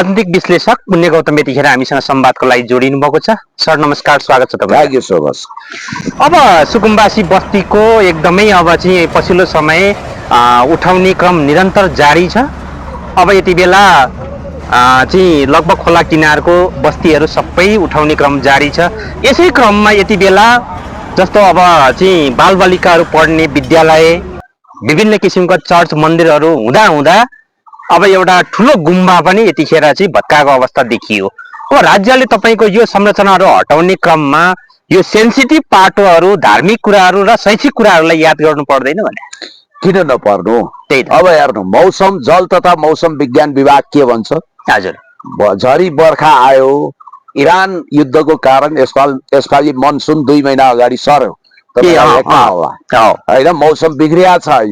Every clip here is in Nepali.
राजनीतिक विश्लेषक पुण्य गौतम यतिखेर हामीसँग संवादको लागि जोडिनु भएको छ। सर नमस्कार, स्वागत छ तपाईलाई। अब सुकुम्बासी बस्तीको एकदमै अब चाहिँ पछिल्लो समय उठाउने क्रम निरन्तर जारी छ। अब यति बेला चाहिँ लगभग खोला किनारको बस्तीहरू सबै उठाउने क्रम जारी छ। यसै क्रममा यति बेला जस्तो अब चाहिँ बालबालिकाहरू पढ्ने विद्यालय, विभिन्न किसिमका चर्च मन्दिरहरू हुँदा हुँदा अब एउटा ठुलो गुम्बा पनि यतिखेर चाहिँ भत्काएको अवस्था देखियो। अब राज्यले तपाईको यो संरचनाहरू हटाउने क्रममा यो सेन्सिटिभ पाटोहरू, धार्मिक कुराहरू र शैक्षिक कुराहरूलाई याद गर्नु पर्दैन भने? किन नपर्नु? अब हेर्नु, मौसम जल तथा मौसम विज्ञान विभाग के भन्छ? हजुर, झरी बर्खा आयो, इरान युद्धको कारण यसपालि मनसुन 2 महिना अगाडि सर्यो होइन, मौसम बिग्रिया छ।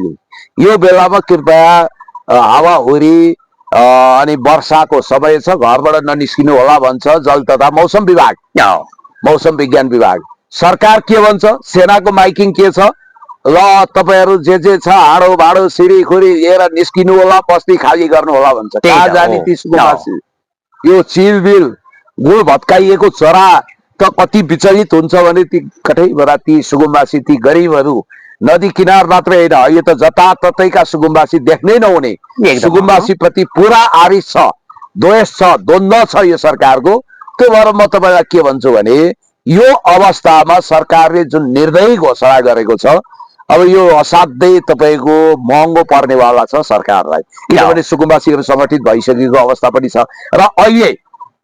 यो बेलामा कृपया हावाहुरी अनि वर्षाको समय छ, घरबाट ननिस्किनु होला भन्छ जल तथा मौसम विभाग, मौसम विज्ञान विभाग। सरकार के भन्छ? सेनाको माइकिङ के छ? ल तपाईहरु जे छ हाडो भाडो सिडी खुरी लिएर निस्किनु होला, बस्ती खाली गर्नु होला भन्छ। कहाँ जाने ती सुकुम्बासी? यो चिलबिल गुल भत्काइएको चरा त कति विचलित हुन्छ भने ती कठैबाट ती सुकुम्बासी, ती गरिबहरू नदी किनार मात्रै होइन, यो त जताततैका सुकुम्बासी देख्नै नहुने सुकुम्बासी प्रति पुरा आरिस छ, द्वेष छ, द्वन्द्व छ यो सरकारको। त्यो भएर म तपाईलाई के भन्छु भने यो अवस्थामा सरकारले जुन निर्दयी घोषणा गरेको छ, अब यो असाध्यै तपाईको महँगो पर्नेवाला छ सरकारलाई, किनभने सुकुम्बासीहरू संगठित भइसकेको अवस्था पनि छ। र अहिले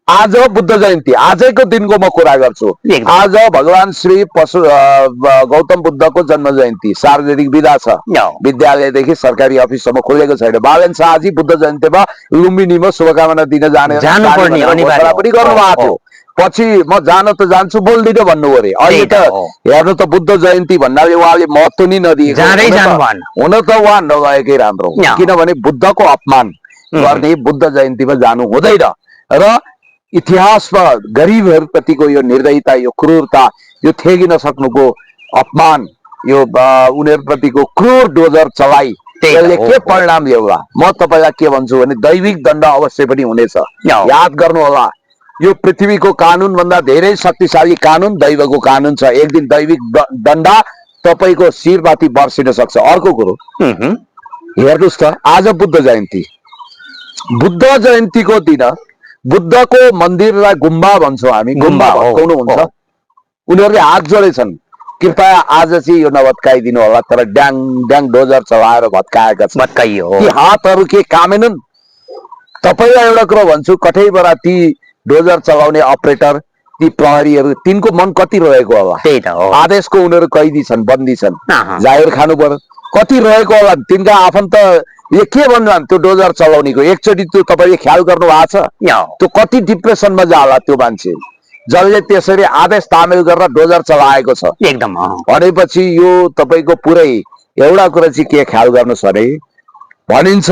आज बुद्ध जयन्ती, आजैको दिनको म कुरा गर्छु। आज भगवान श्री गौतम बुद्धको जन्म जयन्ती, सार्वजनिक विदा छ, विद्यालयदेखि सरकारी अफिससम्म खुलेको छैन। बालन शाहजी बुद्ध जयन्तीमा लुम्बिनीमा शुभकामना दिन जानुपर्ने पनि गर्नुभएको थियो। पछि म जान त जान्छु, बोल्दिन भन्नु अरे। अहिले त हेर्नु त बुद्ध जयन्ती भन्नाले उहाँले महत्त्व नै नदिएको, हुन त उहाँ नगएकै राम्रो, किनभने बुद्धको अपमान गर्ने बुद्ध जयन्तीमा जानु हुँदैन। र इतिहासमा गरिबहरूप्रतिको यो निर्दयता, यो क्रूरता, यो थेगिन सक्नुको अपमान, यो उनीहरूप्रतिको क्रूर डोजर चलाइ यसले के परिणाम ल्याउला? म तपाईलाई के भन्छु भने दैविक दण्ड अवश्य पनि हुनेछ। याद गर्नु होला, यो पृथ्वीको कानुन भन्दा धेरै शक्तिशाली कानुन दैवको कानुन छ। एक दिन दैविक दण्ड तपाईको शिरमाथि बर्सिन सक्छ। अर्को कुरो हेर्नुस् त, आज बुद्ध जयन्ती, बुद्ध जयन्तीको दिन बुद्धको मन्दिरलाई गुम्बा भन्छौँ हामी, गुम्बा भत्काउनु हुन्छ। उनीहरूले हात जोडेछन्, कृपया आज चाहिँ यो नभत्काइदिनु होला, तर ड्याङ ड्याङ डोजर चलाएर भत्काएका छन्। भत्काइयो ती हातहरू के कामेनन्? तपाईलाई एउटा कुरो भन्छु, कठैबाट ती डोजर चलाउने अपरेटर, ती प्रहरीहरू, तिनको मन कति रहेको होला? आदेशको उनीहरू कैदी छन्, बन्दी छन्, जागिर खानु पर्यो, कति रहेको होला? तिनका आफन्त यो के भन्नु त्यो डोजर चलाउनेको? एकचोटि त्यो तपाईले ख्याल गर्नु भएको छ? त्यो कति डिप्रेसनमा जाला त्यो मान्छे, जसले त्यसरी आदेश तामेल गरेर डोजर चलाएको छ। एकदम भनेपछि यो तपाईको पुरै एउटा कुरा चाहिँ के ख्याल गर्नुस् अरे, भनिन्छ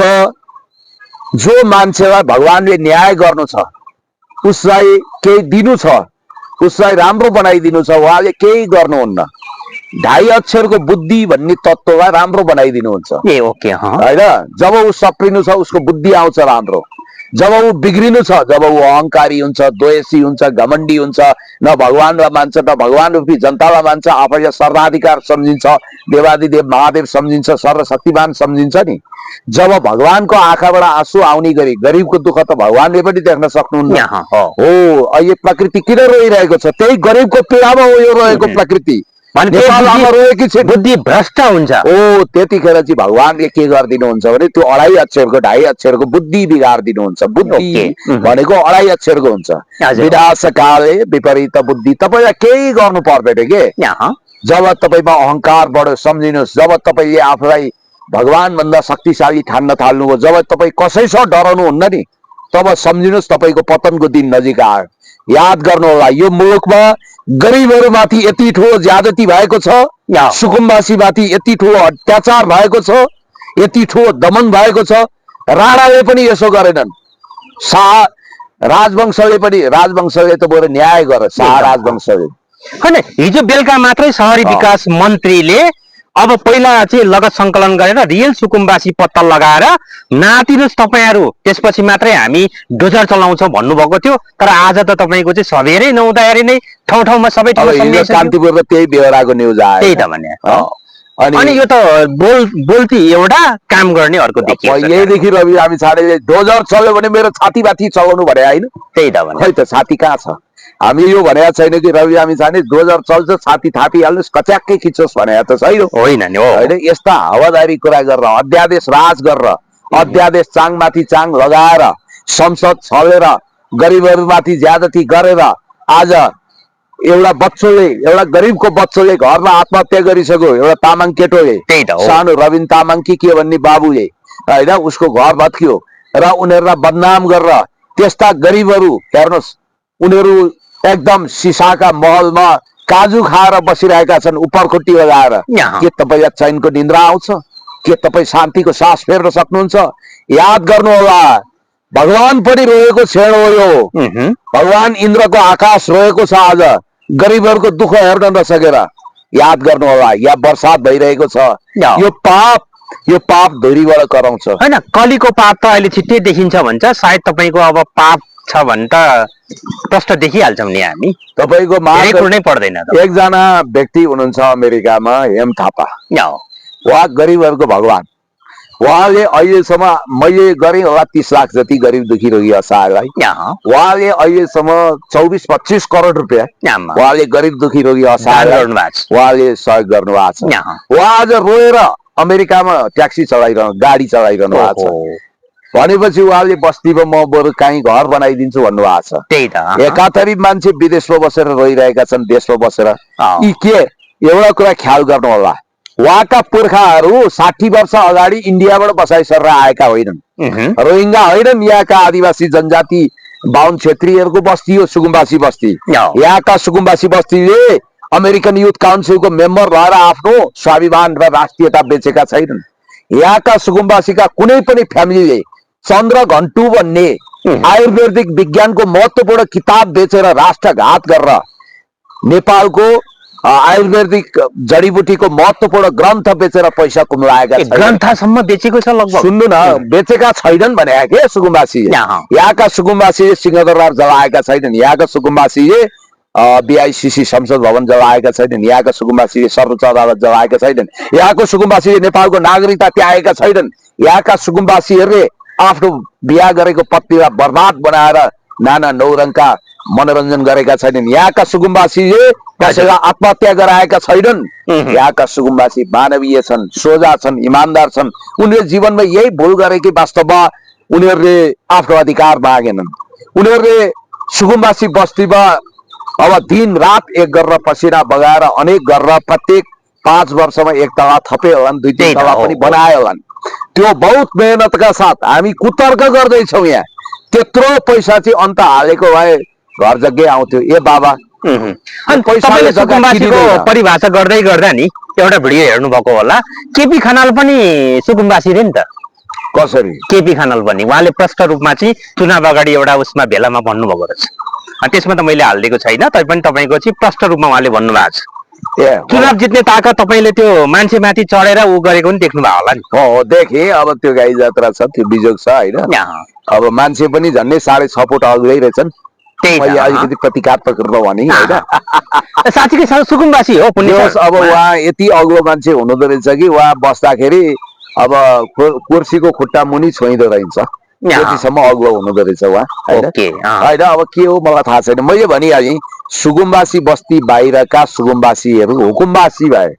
जो मान्छेलाई भगवानले न्याय गर्नु छ, उसलाई केही दिनु छ, उसलाई राम्रो बनाइदिनु छ, उहाँले केही गर्नुहुन्न। 2.5 अक्षरको बुद्धि भन्ने तत्त्वलाई राम्रो बनाइदिनुहुन्छ होइन। जब ऊ सप्रिनु छ उसको बुद्धि आउँछ राम्रो, जब ऊ बिग्रिनु छ, जब ऊ अहंकारी हुन्छ, द्वेषी हुन्छ, घमण्डी हुन्छ, न भगवानलाई मान्छ न भगवान रूपी जनतालाई मान्छ, आफैले सर्वाधिकार सम्झिन्छ, देवादिदेव महादेव सम्झिन्छ, सर्वशक्तिमान सम्झिन्छ नि, जब भगवानको आँखाबाट आँसु आउने गरी गरिबको दुःख त भगवानले पनि देख्न सक्नुहुन्न हो। अहिले प्रकृति किन रोइरहेको छ? त्यही गरिबको पीडामा हो यो रोएको प्रकृति, बुद्धि भ्रष्ट हुन्छ। ओ त्यतिखेर चाहिँ भगवानले के गरिदिनुहुन्छ भने त्यो 2.5 अक्षरको 2.5 अक्षरको बुद्धि बिगारिदिनुहुन्छ। बुद्धि भनेको 2.5 अक्षरको हुन्छ। विनाशकाले विपरीत बुद्धि। तपाईलाई केही गर्नु पर्दैन के, जब तपाईमा अहंकार बढ्यो सम्झिनुहोस्, जब तपाईले आफूलाई भगवान भन्दा शक्तिशाली ठान्न थाल्नुभयो, जब तपाईँ कसैसँग डराउनुहुन्न नि, तब सम्झिनुहोस् तपाईको पतनको दिन नजिक आयो। याद गर्नु होला, यो मुलुकमा गरिबहरूमाथि यति ठुलो ज्यादती भएको छ, सुकुम्बासीमाथि यति ठुलो अत्याचार भएको छ, यति ठुलो दमन भएको छ। राणाले पनि यसो गरेनन्, शाह राजवंशले पनि, राजवंशले त बरु न्याय गरे, शाह राजवंशले हैन। हिजो बेलुका मात्रै शहरी विकास मन्त्रीले अब पहिला चाहिँ लगत संकलन गरेर रियल सुकुम्बासी पत्ता लगाएर नातिनुहोस् तपाईँहरू, त्यसपछि मात्रै हामी डोजर चलाउँछौँ भन्नुभएको थियो। तर आज त तपाईँको चाहिँ सबेरै नहुँदाखेरि नै ठाउँ ठाउँमा सबै ठाउँमा कान्तिपुरमा त्यही बेहोराको न्युज आयो। त्यही त भने अनि यो त बोल्ती एउटा काम गर्ने अर्को देखियो। पहिल्यैदेखि रवि लामिछानेले डोजर चल्यो भने मेरो छातीमाथि चलाउनु भने होइन। त्यही त भने खै त छाती कहाँ छ? हामी यो भनेको छैन कि रवि लामिछाने डोजर चल्छ छाती थापिहाल्नुहोस् कच्याक्कै खिचोस् भनेको त छैन। होइन नि हो होइन, यस्ता हावादारी कुरा गरेर अध्यादेश राज गरेर अध्यादेश चाङमाथि चाङ लगाएर संसद छलेर गरिबहरूमाथि ज्यादती गरेर आज एउटा बच्चोले, एउटा गरिबको बच्चोले घरमा आत्महत्या गरिसक्यो। एउटा तामाङ केटोले, सानो रविन तामाङ के भन्ने बाबुले, होइन, उसको घर भत्कियो र उनीहरूलाई बदनाम गरेर त्यस्ता गरिबहरू हेर्नुहोस्, उनीहरू एकदम सिसाका महलमा काजु खाएर बसिरहेका छन् उपरखुट्टी लगाएर। के तपाईलाई चैनको निन्द्रा आउँछ? के तपाईँ शान्तिको सास फेर्न सक्नुहुन्छ? याद गर्नुहोला, भगवान पनि रोएको क्षण हो यो। भगवान इन्द्रको आकाश रोएको छ आज गरिबहरूको दुःख हेर्न नसकेर। याद गर्नुहोला, यहाँ बर्सात भइरहेको छ। यो पाप धुरीबाट कराउँछ। होइन, कलीको पाप त अहिले छिट्टै देखिन्छ भन्छ। सायद तपाईँको अब पाप छ भने त प्रष्ट देखिहाल्छौँ नि हामी। तपाईँको नै पर्दैन। एकजना व्यक्ति हुनुहुन्छ अमेरिकामा, हेम थापा, उहाँ गरिबहरूको भगवान। उहाँले अहिलेसम्म मैले गरेँ होला 30 लाख जति गरिब दुखी रोगी असहायलाई। उहाँले अहिलेसम्म 24-25 करोड रुपियाँ उहाँले गरिब दुखी रोगी असहायलाई उहाँले सहयोग गर्नुभएको छ। उहाँ आज रोएर अमेरिकामा ट्याक्सी चलाइरहनु, गाडी चलाइरहनु भएको छ। भनेपछि उहाँले बस्तीमा म बरु काहीँ घर बनाइदिन्छु भन्नुभएको छ। त्यही त एकातरी मान्छे विदेशमा बसेर रोइरहेका छन्, देशमा बसेर। यी के एउटा कुरा ख्याल गर्नु होला, उहाँका पुर्खाहरू 60 वर्ष अगाडि इन्डियाबाट बसाइ सरेर आएका होइनन्। रोहिङ्गा होइनन्, यहाँका आदिवासी जनजाति बाहुन क्षेत्रीहरूको बस्ती हो सुकुम्बासी बस्ती। यहाँका सुकुम्बासी बस्तीले अमेरिकन युथ काउन्सिलको मेम्बर भएर आफ्नो स्वाभिमान र राष्ट्रियता बेचेका छैनन्। यहाँका सुकुम्बासीका कुनै पनि फ्यामिलीले चन्द्र घन्टु भन्ने आयुर्वेदिक विज्ञानको महत्त्वपूर्ण किताब बेचेर राष्ट्रघात गरेर नेपालको आयुर्वेदिक जडीबुटीको महत्त्वपूर्ण ग्रन्थ बेचेर पैसा कुम्लाएका छन्। ग्रन्थसम्म बेचेको छ लगभग। सुन्नु न, बेचेका छैनन् भने के सुकुम्बासी? यहाँका सुकुम्बासीले सिंहदरबार जलाएका छैनन्। यहाँका सुकुम्बासीले BICC संसद भवन जलाएका छैनन्। यहाँका सुकुम्बासीले सर्वोच्च अदालत जलाएका छैनन्। यहाँको सुकुम्बासीले नेपालको नागरिकता त्यागेका छैनन्। यहाँका सुकुम्बासीहरूले आफ्नो बिहा गरेको पत्नीलाई बर्बाद बनाएर नाना नौरङका मनोरञ्जन गरेका छैनन्। यहाँका सुकुम्बासीले कसैलाई आत्महत्या गराएका छैनन्। यहाँका सुकुम्बासी मानवीय छन्, सोझा छन्, इमान्दार छन्। उनीहरूले जीवनमा यही भुल गरे कि वास्तवमा उनीहरूले आफ्नो अधिकार मागेनन्। उनीहरूले सुकुम्बासी बस्तीमा अब दिन रात एक गरेर पसिना बगाएर अनेक गरेर प्रत्येक 5 वर्षमा एक तला थपे होलान्, 2-3 तला पनि बनाए होलान्। त्यो बहुत मेहनतका साथ हामी कुतर्क गर्दैछौँ। यहाँ त्यत्रो पैसा चाहिँ अन्त हालेको भए घर जग्गै आउँथ्यो। ए बाबा, सुकुम्बासीको परिभाषा गर्दै गर्दा नि एउटा भिडियो हेर्नु भएको होला, केपी खनाल पनि सुकुम्बासी रे नि त। कसरी? केपी खनाल पनि उहाँले प्रष्ट रूपमा चाहिँ चुनाव अगाडि एउटा उसमा भेलामा भन्नुभएको रहेछ। त्यसमा त मैले हालिदिएको छैन, तैपनि तपाईँको चाहिँ प्रष्ट रूपमा उहाँले भन्नुभएको छ। चुनाव जित्ने ताकत तपाईँले त्यो मान्छे माथि चढेर ऊ गरेको पनि देख्नु भयो होला नि। हो, देखेँ। अब त्यो गाई जात्रा छ, त्यो बिजोग छ होइन। अब मान्छे पनि झन्डै 6.5 फुट अग्लै रहेछन्। मैले अलिकति प्रतिकात्मक रूपमा भने होइन। साँच्चीकै सुकुम्बासी हो। अब उहाँ यति अग्लो मान्छे हुनुहुँदो रहेछ कि उहाँ बस्दाखेरि अब कुर्सीको खुट्टा मुनि छोइँदो रहेछ। त्यतिसम्म अग्लो हुनुहुँदो रहेछ उहाँ होइन। अब के हो मलाई थाहा छैन। मैले भनिहालेँ, सुकुम्बासी बस्ती बाहिरका सुकुम्बासीहरू हुकुम्बासी भए।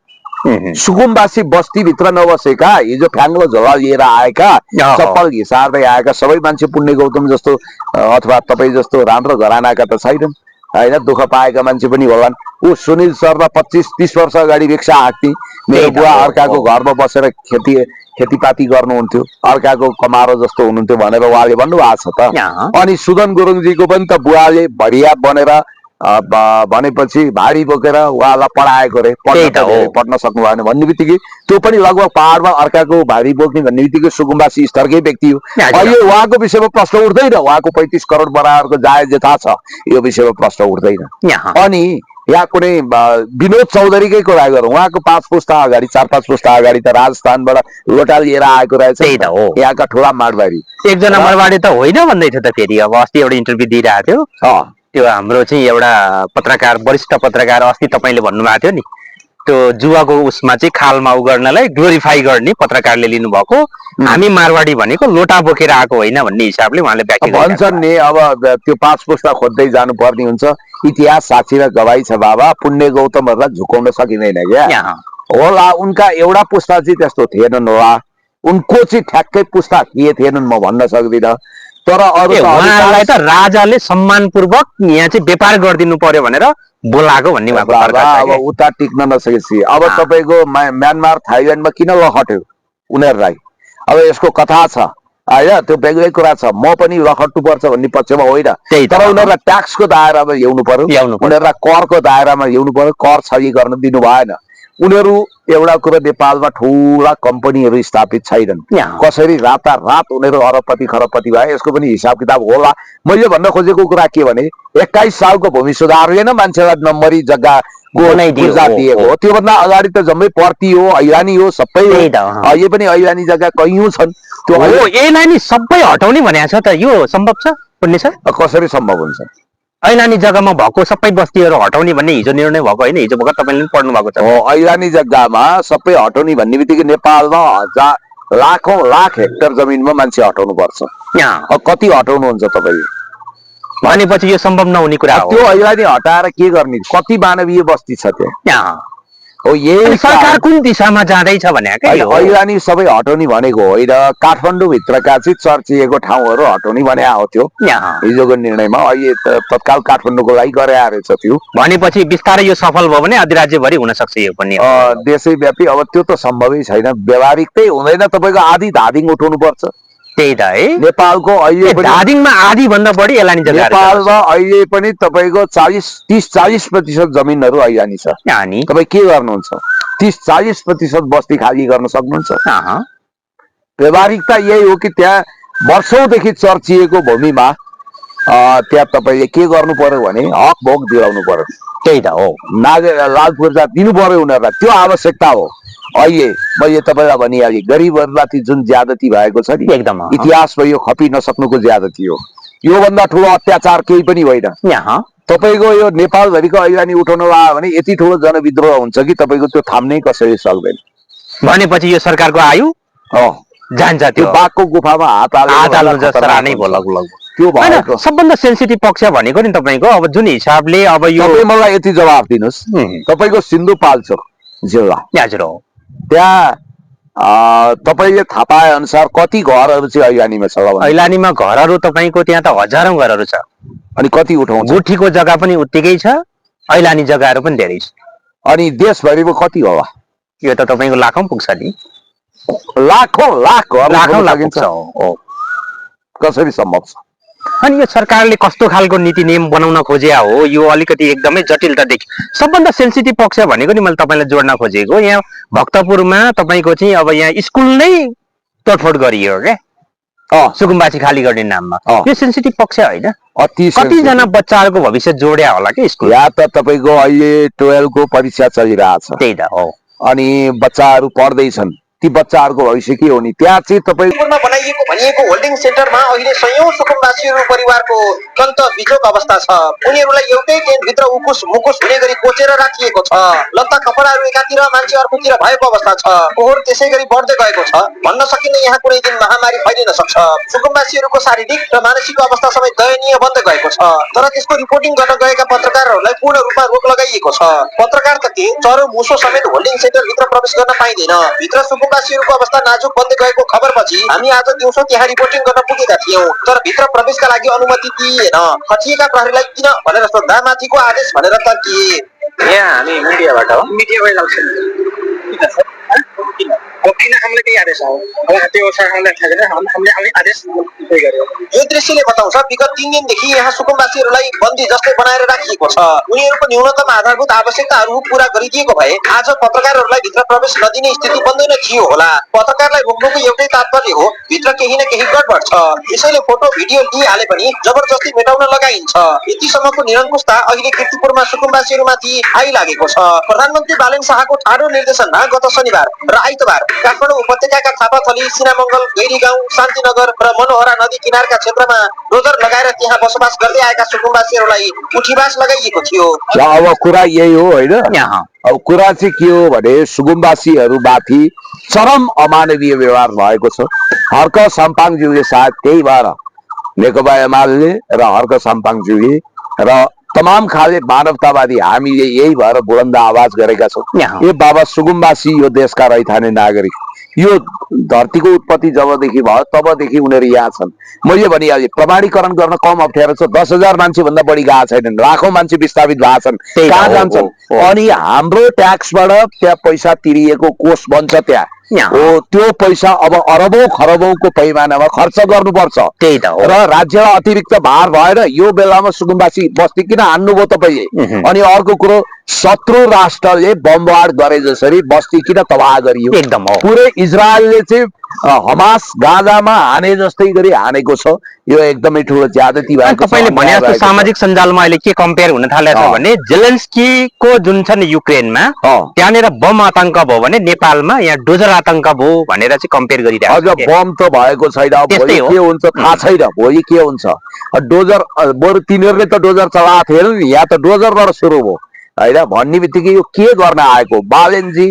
सुकुम्बासी बस्तीभित्र नबसेका, हिजो फ्याङ्लो झोला लिएर आएका, चप्पल घिसार्दै आएका सबै मान्छे पुण्य गौतम जस्तो अथवा तपाईँ जस्तो राम्रो घरानाका त छैनन् होइन। दुःख पाएका मान्छे पनि होलान्। ऊ सुनिल सरलाई 25-30 वर्ष अगाडि रिक्सा हाँक्थे। मेरो बुवा अर्काको घरमा बसेर खेतीपाती गर्नुहुन्थ्यो, अर्काको कमारो जस्तो हुनुहुन्थ्यो भनेर उहाँले भन्नुभएको छ त। अनि सुदन गुरुङजीको पनि त बुवाले भरिया बनेर भनेपछि भारी बोकेर उहाँलाई पढाएको रे, पढ्न सक्नु भएन भन्ने बित्तिकै त्यो पनि लगभग पहाडमा अर्काको भारी बोक्ने भन्ने बित्तिकै सुकुम्बासी स्तरकै व्यक्ति हो। अहिले उहाँको विषयमा प्रश्न उठ्दैन। उहाँको 35 करोड बराबरको जायज यथा छ, यो विषयमा प्रश्न उठ्दैन। अनि या कुनै विनोद चौधरीकै कुरा गरौँ, उहाँको 5 पुस्ता अगाडि 4-5 पुस्ता अगाडि त राजस्थानबाट लोटा लिएर आएको रहेछ। त्यही त हो, यहाँका ठुला माडवाडी एकजना मारवाडी त होइन भन्दै थियो त फेरि। अब अस्ति एउटा इन्टरभ्यू दिइरहेको थियो, त्यो हाम्रो चाहिँ एउटा पत्रकार, वरिष्ठ पत्रकार, अस्ति तपाईँले भन्नुभएको थियो नि, त्यो जुवाको उसमा चाहिँ खालमा उ गर्नलाई ग्लोरिफाई गर्ने पत्रकारले लिनुभएको, हामी मारवाडी भनेको लोटा बोकेर आएको होइन भन्ने हिसाबले उहाँले व्याख्या भन्छन् नि। अब त्यो 5 पुस्ता खोज्दै जानुपर्ने हुन्छ। इतिहास साक्षी र गवाई छ बाबा, पुण्य गौतमहरूलाई झुकाउन सकिँदैन क्या होला। उनका एउटा पुस्ता चाहिँ त्यस्तो थिएनन् होला, उनको चाहिँ ठ्याक्कै पुस्ता के थिएनन् म भन्न सक्दिनँ। तर अरू उहाँलाई त राजाले सम्मानपूर्वक यहाँ चाहिँ व्यापार गरिदिनु पर्यो भनेर बोलाएको भन्ने अब उता टिक्न नसकेपछि अब तपाईँको म्यानमार थाइल्यान्डमा किन लखट्यो उनीहरूलाई? अब यसको कथा छ होइन, त्यो बेग्लै कुरा छ। म पनि लखट्नु पर्छ भन्ने पक्षमा होइन, तर उनीहरूलाई ट्याक्सको दायरामा ल्याउनु पर्यो, उनीहरूलाई करको दायरामा ल्याउनु पर्यो। कर छली गर्न दिनु भएन। उनीहरू एउटा कुरो, नेपालमा ठुला कम्पनीहरू स्थापित छैनन्। कसरी रातारात उनीहरू अरबपति खरबपति भए यसको पनि हिसाब किताब होला। मैले भन्न खोजेको कुरा के भने 21 सालको भूमि सुधारले न मान्छेलाई नम्बरी जग्गा दिएको हो। त्योभन्दा अगाडि त जम्मै पर्ती हो, ऐलानी हो, सबै अहिले पनि ऐलानी जग्गा कैयौँ छन्। त्यो ऐलानी सबै हटाउने भनेको छ त, यो सम्भव छ पुण्य सर? कसरी सम्भव हुन्छ? ऐलानी जग्गामा भएको सबै बस्तीहरू हटाउने भन्ने हिजो निर्णय भएको होइन? हिजो भर्खर तपाईँले पढ्नु भएको छ। ऐलानी जग्गामा सबै हटाउने भन्ने बित्तिकै नेपालमा लाखौं लाख हेक्टर जमिनमा मान्छे हटाउनु पर्छ। कति हटाउनुहुन्छ तपाईँले? भनेपछि यो सम्भव नहुने कुरा हो। त्यो ऐलानी हटाएर के गर्ने? कति मानवीय बस्ती छ त्यहाँ? हो, यही सरकार कुन दिशामा जाँदैछ भने ऐलानी सबै हटाउने भनेको होइन, काठमाडौँ भित्रका चाहिँ चर्चिएको ठाउँहरू हटाउने भने हो त्यो हिजोको निर्णयमा। अहिले तत्काल काठमाडौँको लागि गरे रहेछ त्यो। भनेपछि बिस्तारै यो सफल भयो भने अधिराज्यभरि हुन सक्छ यो पनि देशैव्यापी। अब त्यो त सम्भवै छैन, व्यावहारिकतै हुँदैन। तपाईँको आधी धादिङ उठाउनु पर्छ। त्यही त है, नेपालको अहिले धादिङमा आधी भन्दा बढी ऐलानी जग्गा। नेपालमा अहिले पनि तपाईँको 30-40% जमिनहरू ऐलानी छ। तपाईँ के गर्नुहुन्छ? 30-40% बस्ती खाली गर्न सक्नुहुन्छ? व्यावहारिकता यही हो कि त्यहाँ वर्षौंदेखि चर्चिएको भूमिमा त्यहाँ तपाईँले के गर्नु पर्यो भने हक भोग दिलाउनु पर्यो। त्यही त हो, लाल पूर्जा दिनु पर्यो उनीहरूलाई, त्यो आवश्यकता हो। अहिले मैले तपाईँलाई भनिहालेँ, गरिबहरूलाई जुन ज्यादती भएको छ नि, एकदम इतिहासमा यो खपि नसक्नुको ज्यादती हो। योभन्दा ठुलो अत्याचार केही पनि होइन। तपाईँको यो नेपालभरिको ऐलानी उठाउन लाग्यो भने यति ठुलो जनविद्रोह हुन्छ कि तपाईँको त्यो थाम्नै कसैले सक्दैन। भनेपछि यो सरकारको आयु जान्छ, त्यो बाघको गुफामा हात हाल्नु जस्ता नै भयो लगभग। त्यो भएको सबभन्दा सेन्सिटिभ पक्ष भनेको नि तपाईँको, अब जुन हिसाबले अब यो मलाई यति जवाफ दिनुहोस्, तपाईँको सिन्धुपाल्चोक जिल्ला त्यहाँ तपाईँले थाहा पाए अनुसार कति घरहरू चाहिँ ऐलानीमा छ? ऐलानीमा घरहरू तपाईँको त्यहाँ त हजारौं घरहरू छ। अनि कति उठाउँछ? गुठीको जग्गा पनि उत्तिकै छ, ऐलानी जग्गाहरू पनि धेरै छ। अनि देशभरिमा कति होला? यो त तपाईँको लाखौं पुग्छ नि, लाखौं लाख लाग्छ। कसरी सम्भव छ? अनि यो सरकारले कस्तो खालको नीति नियम बनाउन खोजे हो, यो अलिकति एकदमै जटिलता देखि। सबभन्दा सेन्सिटिभ पक्ष भनेको नि मैले तपाईँलाई जोड्न खोजेको, यहाँ भक्तपुरमा तपाईँको चाहिँ अब यहाँ स्कुल नै तोडफोड गरियो क्या, सुकुम्बासी खाली गर्ने नाममा। यो सेन्सिटिभ पक्ष होइन? कतिजना बच्चाहरूको भविष्य जोड्या होला कि स्कुल? या त तपाईँको अहिले 12 को परीक्षा चलिरहेछ। त्यही त हो, अनि बच्चाहरू पढ्दैछन्, ती बच्चाहरूको भविष्य के हो नि? त्यहाँ चाहिँ तपाईँमा बनाइएको भनिएको होल्डिङ सेन्टरमा अहिले सयौं सुकुम्बासीहरू परिवारको कन्त बिजोक अवस्था छ। उनीहरूलाई एउटै टेन्टभित्र उकुस मुकुस हुने गरी कोचेर राखिएको छ। लत्ता कपडाहरू एकातिर मान्छे अर्कोतिर भएको अवस्था छ। फोहोर त्यसै गरी बढ्दै गएको छ। भन्न सकिन्न यहाँ कुनै दिन महामारी फैलिन सक्छ। सुकुम्बासीहरूको शारीरिक र मानसिक अवस्था सबै दयनीय बन्दै गएको छ। तर त्यसको रिपोर्टिङ गर्न गएका पत्रकारहरूलाई पूर्ण रूपमा रोक लगाइएको छ। पत्रकार त के, चरो मुसो समेत होल्डिङ सेन्टरभित्र प्रवेश गर्न पाइँदैन। भित्र सुकुम्बासीहरूको अवस्था नाजुक बन्दै गएको खबरपछि हामी आज दिउँसो त्यहाँ रिपोर्टिङ गर्न पुगेका थियौं, तर भित्र प्रवेशका लागि अनुमति दिइएन। खटिएका प्रहरीलाई किन भनेर सोध्दा माथिको आदेश भनेर तर्किए। यहाँ हामी मिडियाबाट हो, मिडियाबाट अब किन हामीले केही आदेश हो अब त्यो सरकारलाई थाहा छैन हामीले आदेश उयो गर्यो यो दृश्यले बताउँछ विगत 3 दिनदेखि यहाँ सुकुम्बासीहरूलाई बन्दी जस्तै बनाएर राखिएको छ। उनीहरूको न्यूनतम आधारभूत आवश्यकताहरू पूरा गरिदिएको भए आज पत्रकारहरूलाई भित्र प्रवेश नदिने स्थिति बन्दैन थियो होला। पत्रकारलाई रोक्नुको एउटै तात्पर्य हो भित्र केही न केही गडबड छ, यसैले फोटो भिडियो लिइहाले पनि जबरजस्ती मेटाउन लगाइन्छ। यतिसम्मको निरङ्कुशता अहिले कीर्तिपुरमा सुकुम्बासीहरूमाथि आइलागेको छ। प्रधानमन्त्री बालेन शाहको ठाडो निर्देशनमा गत शनिबार र आइतबार काठमाडौँ उपत्यकाका थापाथली, सिनामङ्गल, गैरी गाउँ, शान्तिनगर र मनोहरा नदी किनारका क्षेत्रमा डोजर लगाएर त्यहाँ बसोबास गर्दै आएका सुकुम्बासीहरूलाई उठीवास लगाइएको थियो। अब कुरा यही हो होइन। अब कुरा चाहिँ के हो भने सुकुम्बासीहरूमाथि चरम अमानवीय व्यवहार भएको छ। हर्क साम्पाङज्यूले सायद त्यही भएर नेकपा एमाले र हर्क साम्पाङज्यूले र तमाम खाले मानवतावादी हामीले यही भएर बुलन्द आवाज गरेका छौँ। ए बाबा सुकुम्बासी यो देशका रैथाने नागरिक, यो धरतीको उत्पत्ति जबदेखि भयो तबदेखि उनीहरू यहाँ छन्। मैले भनिहालेँ प्रमाणीकरण गर्न कम अप्ठ्यारो छ। 10,000 मान्छे भन्दा बढी गएको छैनन्, लाखौं मान्छे विस्थापित भएको छन्, कहाँ जान्छन्? अनि हाम्रो ट्याक्सबाट त्यहाँ पैसा तिरिएको कोष बन्छ, त्यहाँ हो त्यो पैसा अब अरबौं खरबौंको पैमानामा खर्च गर्नुपर्छ। त्यही त हो। र राज्यलाई अतिरिक्त भार भएर यो बेलामा सुकुम्बासी बस्ती किन हान्नुभयो तपाईँले? अनि अर्को कुरो, शत्रु राष्ट्रले बमबाड गरे जसरी बस्ती किन तबाह गरियो? एकदम हो। पुरै इजरायलले चाहिँ हमास गाजामा हाने जस्तै गरी हानेको छ। यो एकदमै ठुलो ज्यादती भएको छ। तपाईले भने जस्तो सामाजिक सञ्जालमा अहिले के कम्पेयर हुन थालेको छ भने जेलेन्स्कीको जुन छ नि युक्रेनमा त्यहाँनिर बम आतंक भयो भने नेपालमा यहाँ डोजर आतंक भयो भनेर चाहिँ कम्पेयर गरिरहेको छ। अझ बम त भएको छैन, भोलि के हुन्छ थाहा छैन, भोलि के हुन्छ। डोजर बरु तिनीहरूले त डोजर चलाएको थिएन नि, यहाँ त डोजरबाट सुरु भयो होइन। भन्ने बित्तिकै यो के गर्न आएको बालेनजी?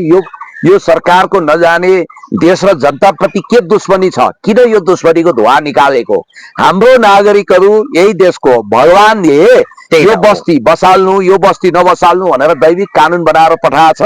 यो सरकारको नजाने देश र जनताप्रति के दुश्मनी छ? किन यो दुश्मनीको धुवा निकालेको? हाम्रो नागरिकहरू यही देशको, भगवानले यो बस्ती बसाल्नु यो बस्ती नबसाल्नु भनेर दैविक कानुन बनाएर पठाएको छ।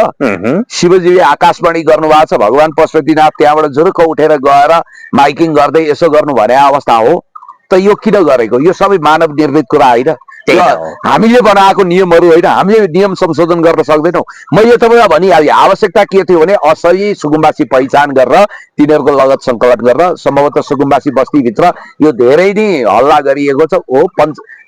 शिवजीले आकाशवाणी गर्नुभएको छ, भगवान पशुपतिनाथ त्यहाँबाट जुरुक्क उठेर गएर माइकिङ गर्दै यसो गर्नु भने अवस्था हो त यो किन गरेको? यो सबै मानव निर्मित कुरा होइन, हामीले बनाएको नियमहरू होइन। हामीले नियम संशोधन गर्न सक्दैनौँ। मैले तपाईँलाई भनिहालेँ आवश्यकता के थियो भने असली सुकुम्बासी पहिचान गरेर तिनीहरूको लगत सङ्कलन गरेर सम्भवतः सुकुम्बासी बस्तीभित्र यो धेरै नै हल्ला गरिएको छ। हो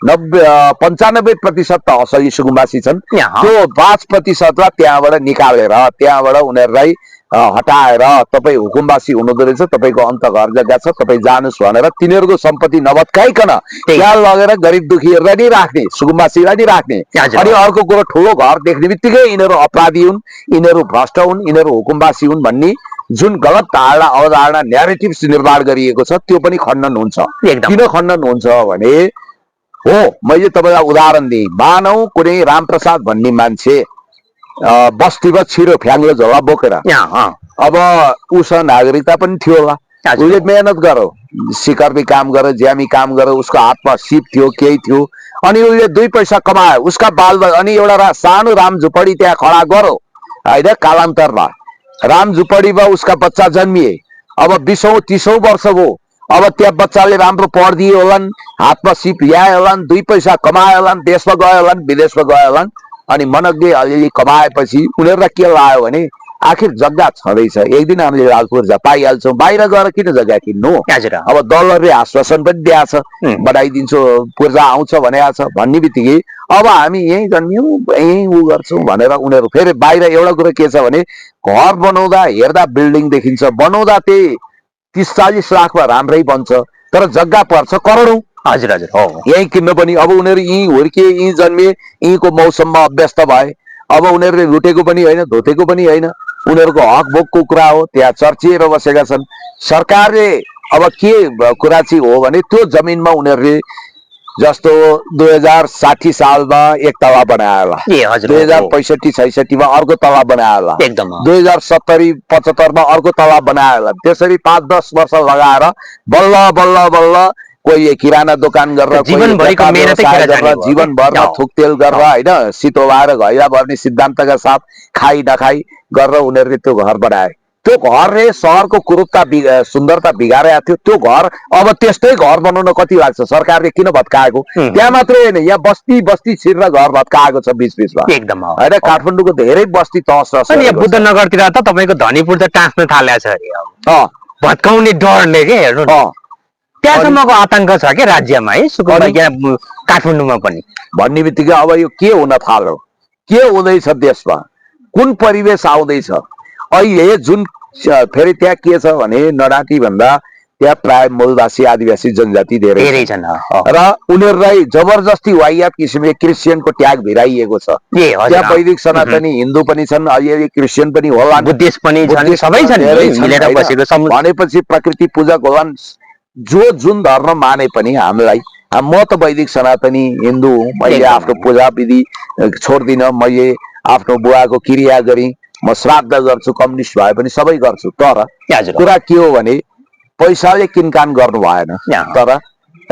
95% त असली सुकुम्बासी छन्, त्यो 5%लाई त्यहाँबाट निकालेर त्यहाँबाट उनीहरूलाई हटाएर तपाईँ हुकुमबासी हुनुहुँदो रहेछ, तपाईँको अन्त घर जग्गा छ, तपाईँ जानुहोस् भनेर तिनीहरूको सम्पत्ति नभत्काइकन त्यहाँ लगेर गरिब दुखीहरूलाई नै राख्ने, सुकुम्बासीलाई नै राख्ने। अनि अर्को कुरो, ठुलो घर देख्ने बित्तिकै यिनीहरू अपराधी हुन्, यिनीहरू भ्रष्ट हुन्, यिनीहरू हुकुमबासी हुन् भन्ने जुन गलत धारणा अवधारणा न्यारेटिभ्स निर्माण गरिएको छ त्यो पनि खण्डन हुन्छ। किन खण्डन हुन्छ भने हो मैले तपाईँलाई उदाहरण दिएँ। मानौ कुनै रामप्रसाद भन्ने मान्छे बस्तीमा छिरो फ्याङ्लो झोला बोकेर, अब उसँग नागरिकता पनि थियो होला, उसले मेहनत गर्यो, सिकर्मी काम गर्यो, ज्यामी काम गर्यो, उसको हातमा सिप थियो, केही थियो, अनि उसले 2 पैसा कमायो, उसका बाल अनि एउटा सानो राम झुपडी त्यहाँ खडा गर्यो होइन। कालान्तरमा राम झुपडीमा उसका बच्चा जन्मिए, अब 20औं-30औं वर्ष भयो, अब त्यहाँ बच्चाले राम्रो पढिदिए होलान्, हातमा सिप ल्याए होलान्, 2 पैसा कमाए होलान्, देशमा गए होलान्, विदेशमा गए होलान्, अनि मनग्गे अलिअलि कमाएपछि उनीहरूलाई के लाग्यो भने आखिर जग्गा छँदैछ, एक दिन हामीले लालपुर पाइहाल्छौँ, बाहिर गएर किन जग्गा किन्नु? अब डलरले आश्वासन पनि दिएको छ, बनाइदिन्छु, पूर्जा आउँछ भनेको छ, भन्ने बित्तिकै अब हामी यहीँ जन्मियौँ यहीँ उ गर्छौँ भनेर उनीहरू फेरि बाहिर। एउटा कुरो के छ भने घर बनाउँदा हेर्दा बिल्डिङ देखिन्छ, बनाउँदा त्यही 30-40 लाखमा राम्रै बन्छ, तर जग्गा पर्छ करोडौँ। हजुर हजुर हो, यहीँ किन्न पनि। अब उनीहरू यहीँ हुर्किए, यहीँ जन्मिए, यहीँको मौसममा अभ्यस्त भए, अब उनीहरूले लुटेको पनि होइन, धोतेको पनि होइन, उनीहरूको हक भोगको कुरा हो, त्यहाँ चर्चिएर बसेका छन्। सरकारले अब के कुरा चाहिँ हो भने त्यो जमिनमा उनीहरूले जस्तो 2060 सालमा एक तला बनायो होला, 2065-66 मा अर्को तला बनायो होला, 2070-75 मा अर्को तला बनायो होला। त्यसरी 5-10 वर्ष लगाएर बल्ल बल्ल बल्ल कोही किराना दोकान गरेर, जीवनभरमा थुकतेल गरेर होइन, सितो लाएर घैला भर्ने सिद्धान्तका साथ खाइ नखाई गरेर उनीहरूले त्यो घर बनाए। त्यो घरले सहरको कुरूपता सुन्दरता बिगारेको थियो। त्यो घर अब त्यस्तै घर बनाउन कति लाग्छ? सरकारले किन भत्काएको? त्यहाँ मात्रै होइन, यहाँ बस्ती बस्ती छिरेर घर भत्काएको छ बीच बीचमा। एकदम हो। होइन, काठमाडौँको धेरै बस्ती तहस नहस अनि यहाँ बुद्धनगरतिर त तपाईँको धनीपुर त टाँस्न थालेको छ अरे, भत्काउने डरले के हेर्नु त्यहाँसम्मको आतंक छ क्या राज्यमा है, सुकुम्बा यहाँ काठमाडौँमा पनि। भन्ने बित्तिकै अब यो के हुन थाल्यो, के हुँदैछ देशमा, कुन परिवेश आउँदैछ अहिले? जुन फेरि त्यहाँ के छ भने नडाँटी भन्दा त्यहाँ प्राय मूलवासी आदिवासी जनजाति धेरै छन् र उनीहरूलाई जबरजस्ती वाहियात किसिमले क्रिस्चियनको ट्याग भिराइएको छ। त्यहाँ वैदिक सनातनी हिन्दू पनि छन्, अहिले क्रिस्चियन पनि होला, बुद्धिस्ट पनि छन्, सबै छन् मिलेर बसेको। भनेपछि प्रकृति पूजक होलान्। जो जुन धर्म माने पनि हामीलाई, म त वैदिक सनातनी हिन्दू, मैले आफ्नो पूजा विधि छोड्दिन, मैले आफ्नो बुवाको क्रिया गरी, म श्राद्ध गर्छु, कम्युनिस्ट भए पनि सबै गर्छु। तर कुरा के हो भने पैसाले किनकान गर्नु भएन, तर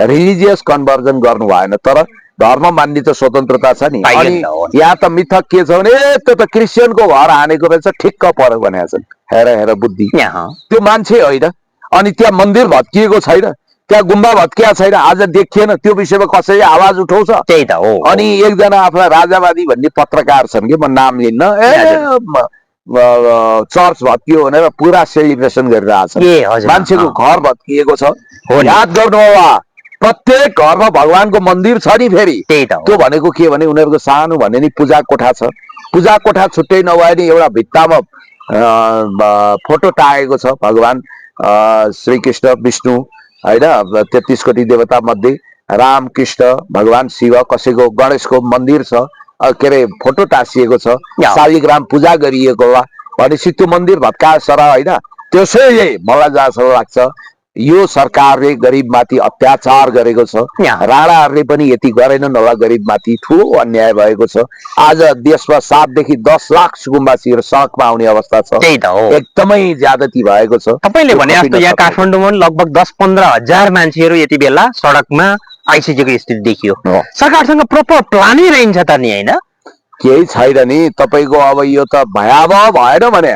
रिलिजियस कन्भर्जन गर्नु भएन, तर धर्म मान्ने त स्वतन्त्रता छ नि। अनि यहाँ त मिथक के छ भने त्यो त क्रिस्चियनको घर हानेको रहेछ, ठिक्क पर्यो भनेको छन्। हेर हेर बुद्धि, त्यो मान्छे होइन। अनि त्यहाँ मन्दिर भत्किएको छैन, त्यहाँ गुम्बा भत्किया छैन, आज देखिएन, त्यो विषयमा कसैले आवाज उठाउँछ? त्यही त हो। अनि एकजना आफ्ना राजावादी भन्ने पत्रकार छन् कि, म नाम लिन्न, चर्च भत्कियो भनेर पुरा सेलिब्रेसन गरिरहेछ। मान्छेको घर भत्किएको छ, याद गर्नु होला। प्रत्येक घरमा भगवानको मन्दिर छ नि। फेरि त्यो भनेको के भने उनीहरूको सानो भने नि पूजा कोठा छ। पूजा कोठा छुट्टै नभए नि एउटा भित्तामा फोटो टाँगेको छ भगवान श्रीकृष्ण विष्णु, होइन, 33 कोटी देवता मध्ये राम कृष्ण भगवान शिव, कसैको गणेशको मन्दिर छ, के अरे फोटो टाँसिएको छ, शालिग्राम पूजा गरिएको होला। भनेपछि त्यो मन्दिर भत्काए सर होइन? त्यसैले मलाई जहाँसम्म लाग्छ यो सरकारले गरिबमाथि अत्याचार गरेको छ। राणाहरूले पनि यति गरेनन् होला, गरिबमाथि ठुलो अन्याय भएको छ। आज देशमा 7 देखि 10 लाख सुकुम्बासीहरू सडकमा आउने अवस्था छ, एकदमै ज्यादती भएको छ। तपाईँले भने जस्तो यहाँ काठमाडौँमा लगभग 10-15 हजार मान्छेहरू यति बेला सडकमा आइसकेको स्थिति देखियो। सरकारसँग प्रोपर प्लानै रहन्छ त नि, होइन? केही छैन नि तपाईँको। अब यो त भयावह भएन भने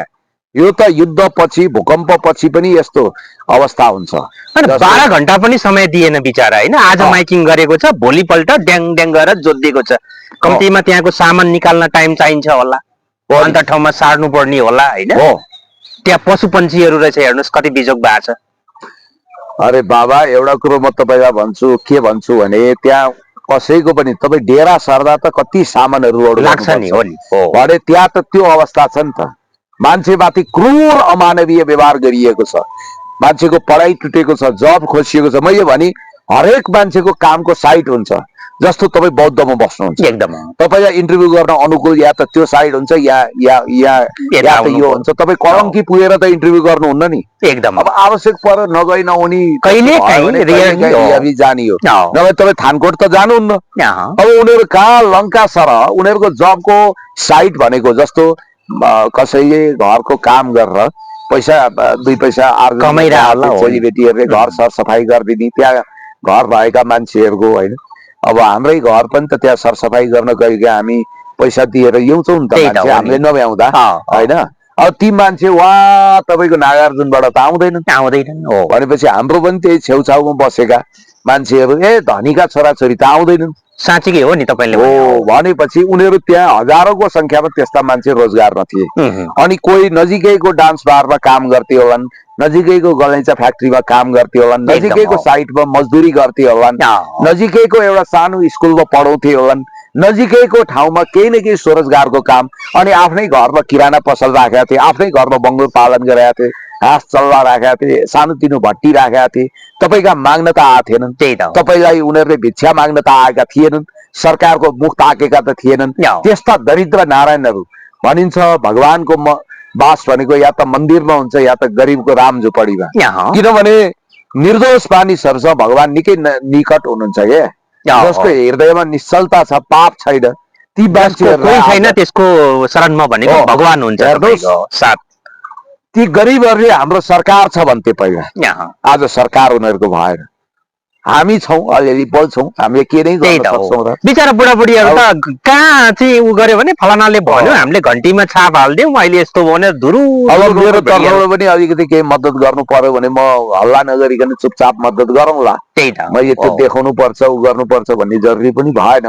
यो त युद्ध पछि भूकम्प पछि पनि यस्तो अवस्था हुन्छ। 12 घण्टा पनि समय दिएन बिचारा, होइन? आज माइकिङ गरेको छ, भोलिपल्ट ड्याङ ड्याङ गरेर जोडिदिएको छ। कम्तीमा त्यहाँको सामान निकाल्न टाइम चाहिन्छ होला, अन्त ठाउँमा सार्नु पर्ने होला, होइन? त्यहाँ पशु पन्छीहरू रहेछ, हेर्नुहोस् कति बिजोग भएको छ। अरे बाबा, एउटा कुरो म तपाईँलाई भन्छु, के भन्छु भने त्यहाँ कसैको पनि तपाईँ डेरा सर्दा त कति सामानहरू लाग्छ नि, हो नि? भने त्यहाँ त त्यो अवस्था छ नि त। मान्छेमाथि क्रूर अमानवीय व्यवहार गरिएको छ, मान्छेको पढाइ टुटेको छ, जब खोसिएको छ। मैले भने हरेक मान्छेको कामको साइट हुन्छ। जस्तो तपाईँ बौद्धमा बस्नुहुन्छ, एकदम तपाईँलाई इन्टरभ्यू गर्न अनुकूल या त त्यो साइड हुन्छ या त यो हुन्छ। तपाईँ कलङ्की पुगेर त इन्टरभ्यू गर्नुहुन्न नि, एकदम। अब आवश्यक पर नगई नहुने कहिले जानी हो, नभए तपाईँ थानकोट त जानुहुन्न। अब उनीहरू कहाँ लङ्का सरह उनीहरूको जबको साइट भनेको, जस्तो कसैले घरको काम गरेर पैसा 2 पैसा आर्जन चेलीबेटीहरूले घर सरसफाइ गरिदिने, त्यहाँ घर भएका मान्छेहरूको, होइन? अब हाम्रै घर पनि त त्यहाँ सरसफाइ गर्न गएको हामी पैसा दिएर ल्याउँछौँ नि त, मान्छे हामीले नभ्याउँदा, होइन? अब ती मान्छे वहाँ तपाईँको नागार्जुनबाट त आउँदैनन्। भनेपछि हाम्रो पनि त्यही छेउछाउमा बसेका मान्छेहरू, धनीका छोराछोरी त आउँदैनन्। साँच्चीकै हो नि तपाईँले भनेपछि उनीहरू त्यहाँ हजारौंको संख्यामा त्यस्ता मान्छे रोजगारमा थिए। अनि कोही नजिकैको डान्स बारमा काम गर्थे होलान्, नजिकैको गलैँचा फ्याक्ट्रीमा काम गर्थे होलान्, नजिकैको साइटमा मजदुरी गर्थे होलान्, नजिकैको एउटा सानो स्कुलमा पढाउँथे होलान्, नजिकैको ठाउँमा केही न केही स्वरोजगारको काम। अनि आफ्नै घरमा किराना पसल राखेका थिए, आफ्नै घरमा बङ्गुर पालन गरेका थिए, हाँस चल्ला राखेका थिए, सानोतिनो भट्टी राखेका थिए। तपाईँका माग्न त आएको थिएनन्, तपाईँलाई उनीहरूले भिक्षा माग्न त आएका थिएनन्, सरकारको मुख ताकेका त थिएनन्। त्यस्ता दरिद्र नारायणहरू भनिन्छ भगवानको बास भनेको या त मन्दिरमा हुन्छ या त गरिबको राम झोपडीमा। किनभने निर्दोष मानिसहरूसँग भगवान निकै निकट हुनुहुन्छ के, जसको हृदयमा निश्चलता छ, पाप छैन, ती मान्छेहरू छैन त्यसको शरणमा भनेको भगवान हुन्छ। ती गरिबहरूले हाम्रो सरकार छ भन्थे पहिला, आज सरकार उनीहरूको भएन। हामी छौँ, अलिअलि बोल्छौँ, हामीले के नै गर्न सक्छौँ र। बिचरा बुढाबुढीहरू त कहाँ चाहिँ उ गर्यो भने फलानाले भन्यो हामीले घन्टीमा छाप हालिदिउँ अहिले यस्तो भने धुरु। अब मेरो तर्फबाट पनि अलिकति केही मद्दत गर्नु पर्यो भने म हल्ला नगरिकन चुपचाप मद्दत गरौँला। त्यही त मैले त्यो देखाउनु पर्छ उ गर्नुपर्छ भन्ने जरुरी पनि भएन।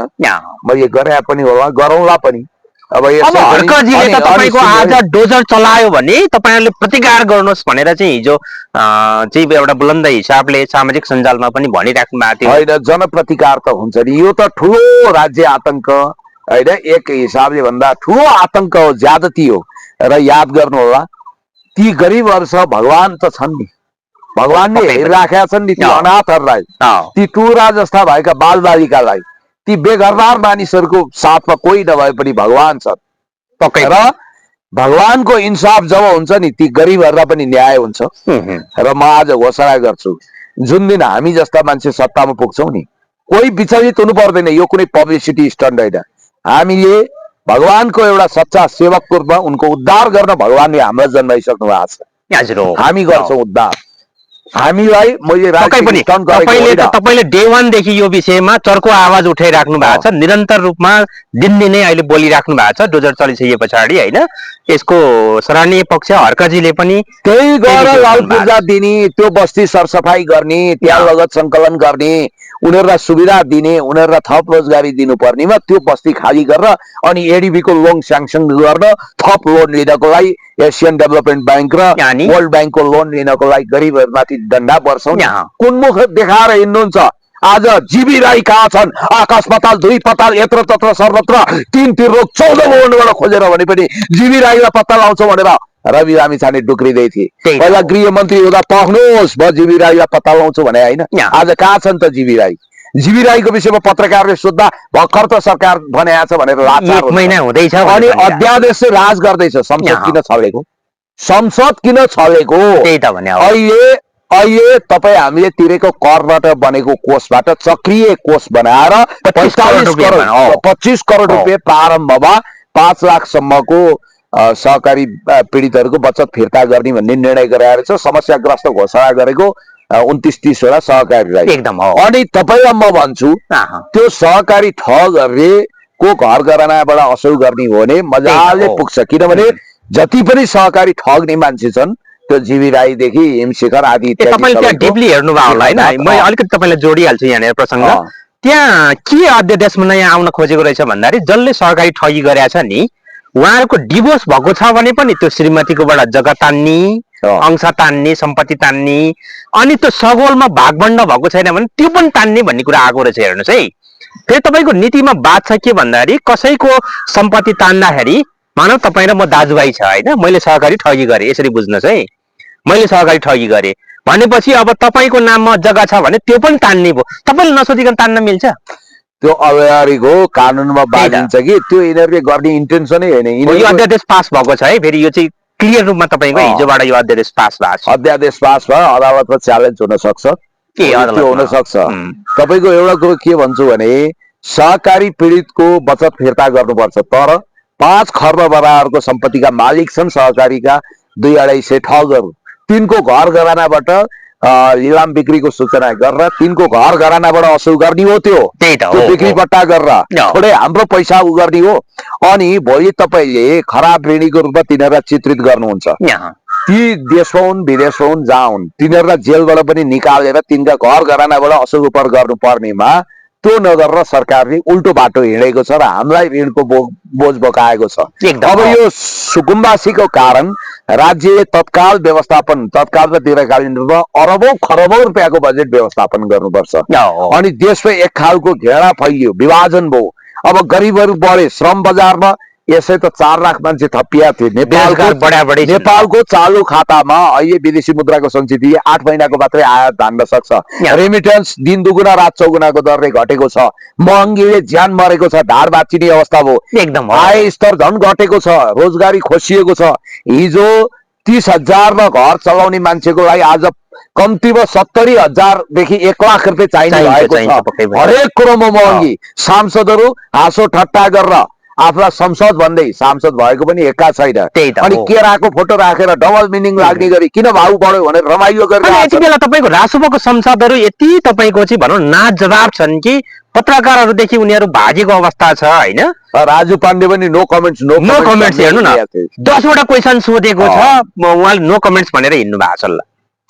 मैले गरे पनि होला, गरौँला पनि। अब हर्कजीले त तपाईँको आज डोजर चलायो भने तपाईँहरूले प्रतिकार गर्नुहोस् भनेर चाहिँ हिजो चाहिँ एउटा बुलन्द हिसाबले सामाजिक सञ्जालमा पनि भनिराख्नु भएको थियो। होइन, जनप्रतिकार त हुन्छ नि, यो त ठुलो राज्य आतंक होइन, एक हिसाबले भन्दा ठुलो आतंक हो, ज्यादती हो। र याद गर्नु होला, ती गरिबहरू भगवान त छन् नि, भगवानले हेरिराखेका छन् नि ती अनाथहरूलाई, ती टुरा जस्ता भएका बालबालिकालाई, ती बेघरदार मानिसहरूको साथमा कोही नभए पनि भगवान छन्। र भगवानको इन्साफ जब हुन्छ नि ती गरिबहरूलाई पनि न्याय हुन्छ। र म आज घोषणा गर्छु, जुन दिन हामी जस्ता मान्छे सत्तामा पुग्छौँ नि, कोही विचलित हुनु पर्दैन, यो कुनै पब्लिसिटी स्टन्ट होइन। हामीले भगवानको एउटा सच्चा सेवकको रूपमा उनको उद्धार गर्न भगवानले हामीलाई जन्माइसक्नु भएको छ। हामी गर्छौँ उद्धार। हामीलाई तपाईँले डे वानदेखि यो विषयमा चर्को आवाज उठाइराख्नु भएको छ, निरन्तर रूपमा दिनदिनै अहिले बोलिराख्नु भएको छ। डोजर चलिसके पछाडि होइन, यसको सराहनीय पक्ष हर्कजीले पनि त्यही गरेर लाल पूर्जा दिने, त्यो बस्ती सरसफाई गर्ने, त्यहाँ लगत सङ्कलन गर्ने, उनीहरूलाई सुविधा दिने, उनीहरूलाई थप रोजगारी दिनुपर्नेमा त्यो बस्ती खाली गरेर अनि एडिबीको लोन स्याङ्सन गर्न, थप लोन लिनको लागि एसियन डेभलपमेन्ट ब्याङ्क र वर्ल्ड ब्याङ्कको लोन लिनको लागि गरिबहरूमाथि डन्डा वर्षौँ। कुन मुख देखाएर हिँड्नुहुन्छ? आज जीवी राई कहाँ छन्? आकाश पाताल दुई पाताल यत्र तत्र सर्वत्र 3 रोग 14 भवनबाट खोजेर भने पनि जीवी राईलाई पत्ता लगाउँछौ भनेर रवि लामिछाने डुक्रिँदै थिए। पहिला गृहमन्त्री हुँदा पख्नुहोस् म जीवी राईलाई पत्ता लगाउँछु भने होइन। आज कहाँ छन् त जीवी राई? जीवी राईको विषयमा पत्रकारले सोद्धा भर्खर त सरकार भनेको छ भनेर लाचार हुँदैछ। अनि अध्यादेश चाहिँ राज गर्दैछ। संसद किन छलेको? संसद किन छलेको? अहिले तपाईँ हामीले तिरेको करबाट बनेको कोषबाट चक्रिय कोष बनाएर 25 करोड रुपियाँ प्रारम्भमा 5 लाखसम्मको सहकारी पीडितहरूको बचत फिर्ता गर्ने भन्ने निर्णय गराएर छ। समस्याग्रस्त घोषणा गरेको 29-30 वटा सहकारीलाई एकदम। अनि तपाईँलाई म भन्छु, त्यो सहकारी ठगहरूले को घर घरानाबाट असुल गर्ने हो भने मजाले पुग्छ। किनभने जति पनि सहकारी ठग्ने मान्छे छन् त्यो जीवी राईदेखि हिमशेखर आदि तपाईँले डिपली हेर्नुभयो होला होइन? म अलिकति तपाईँलाई जोडिहाल्छु यहाँनिर प्रसङ्ग। त्यहाँ के अध्यादेशमा नयाँ आउन खोजेको रहेछ भन्दाखेरि जसले सहकारी ठगी गरेछ नि उहाँहरूको डिभोर्स भएको छ भने पनि त्यो श्रीमतीकोबाट जग्गा तान्ने, अंश तान्ने, सम्पत्ति तान्ने, अनि त्यो सगोलमा भागभण्ड भएको छैन भने त्यो पनि तान्ने भन्ने कुरा आएको रहेछ। हेर्नुहोस् है, फेरि तपाईँको नीतिमा बात छ के भन्दाखेरि कसैको सम्पत्ति तान्दाखेरि मानव तपाईँ र म दाजुभाइ छ होइन, मैले सहकारी ठगी गरेँ, यसरी बुझ्नुहोस् है, मैले सहकारी ठगी गरेँ भनेपछि अब तपाईँको नाममा जग्गा छ भने त्यो पनि तान्ने भयो। तपाईँले नसोधिकन तान्न मिल्छ? त्यो अव्यावहारिक हो, कानुनमा बाँधिन्छ कि त्यो यिनीहरूले गर्ने इन्टेन्सनै होइन। यो अध्यादेश पास भएको छ है, फेरि यो चाहिँ क्लियर रूपमा तपाईँको हिजोबाट यो अध्यादेश पास भएको छ। अध्यादेश पास भयो, अदालतमा च्यालेन्ज हुन सक्छ, त्यो हुन सक्छ। तपाईँको एउटा कुरो के भन्छु भने सहकारी पीडितको बचत फिर्ता गर्नुपर्छ, तर 5 खर्ब बराबरको सम्पत्तिका मालिक छन् सहकारीका 2-250 ठगहरू, तिनको घर घरानाबाट लिलाम बिक्रीको सूचना गरेर तिनको घर घरानाबाट असुल गर्ने हो। त्यो बिक्री पट्टा गरेर थोरै हाम्रो पैसा उ गर्ने हो। अनि भोलि तपाईँले खराब ऋणीको रूपमा तिनीहरूलाई चित्रित गर्नुहुन्छ। ती देशमा हुन् विदेशमा हुन् जहाँ हुन् तिनीहरूलाई जेलबाट पनि निकालेर तिनका घर घरानाबाट असुल उपर गर्नु पर्नेमा त्यो नगरेर सरकारले उल्टो बाटो हिँडेको छ र हामीलाई ऋणको बोझ बोकाएको छ। अब यो सुकुम्बासीको कारण राज्यले तत्काल व्यवस्थापन, तत्काल र दीर्घकालीन रूपमा अरबौं खरबौं रुपियाँको बजेट व्यवस्थापन गर्नुपर्छ। अनि देशमा एक खालको घेरा फैलियो, विभाजन भयो। अब गरिबहरू बढे, श्रम बजारमा यसै त 4 लाख मान्छे थपिया थिए। नेपालको चालु खातामा अहिले विदेशी मुद्राको सञ्चित 8 महिनाको मात्रै आयात धान्न सक्छ। रेमिटेन्स दिन दुगुना रात चौगुनाको दरले घटेको छ। महँगीले ज्यान मरेको छ, ढाड बाचिने अवस्था भयो। एकदम आय स्तर झन् घटेको छ, रोजगारी खोसिएको छ। हिजो 30,000 घर चलाउने मान्छेको लागि आज कम्तीमा 70,000 देखि 1 लाख रुपियाँ चाहिने भएको छ। हरेक कुरोमा महँगी। सांसदहरू हाँसो ठट्टा गरेर आफूलाई संसद भन्दै सांसद भएको पनि एका छैन। त्यही त अनि हो। केराको फोटो राखेर डबल मिनिङ लाग्ने गरी किन भाउ बढ्यो भनेर रमाइलो अनि यति गरेर बेला तपाईँको राष्ट्रसभाको संसदहरू यति तपाईँको चाहिँ भनौँ नाच जवाब छन् कि पत्रकारहरूदेखि उनीहरू भागेको अवस्था छ होइन। राजु पाण्डे पनि नो कमेन्ट्स नो कमेन्ट्स हेर्नु न 10वटा क्वेसन सोधेको छ उहाँले नो कमेन्ट्स भनेर हिँड्नु भएको छ। ल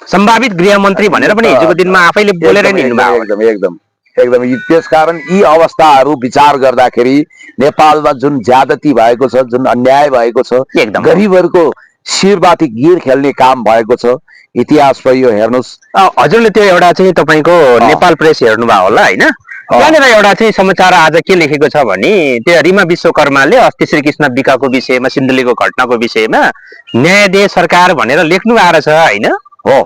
सम्भावित गृहमन्त्री भनेर पनि हिजोको दिनमा आफैले बोलेर नि हिँड्नु भएको। एकदम एकदम एकदम त्यसकारण यी अवस्थाहरू विचार गर्दाखेरि नेपालमा जुन ज्यादती भएको छ, जुन अन्याय भएको छ, एकदम गरिबहरूको शिरमाथि गिर खेल्ने काम भएको छ, इतिहास यो हेर्नुहोस्। हजुरले त्यो एउटा चाहिँ तपाईँको नेपाल प्रेस हेर्नुभयो होला होइन। त्यहाँनिर एउटा चाहिँ समाचार आज के लेखेको छ भने त्यो रिमा विश्वकर्माले अस्ति श्रीकृष्ण विकाको विषयमा सिन्धुलीको घटनाको विषयमा न्यायाधीश सरकार भनेर लेख्नु आएर छ होइन। हो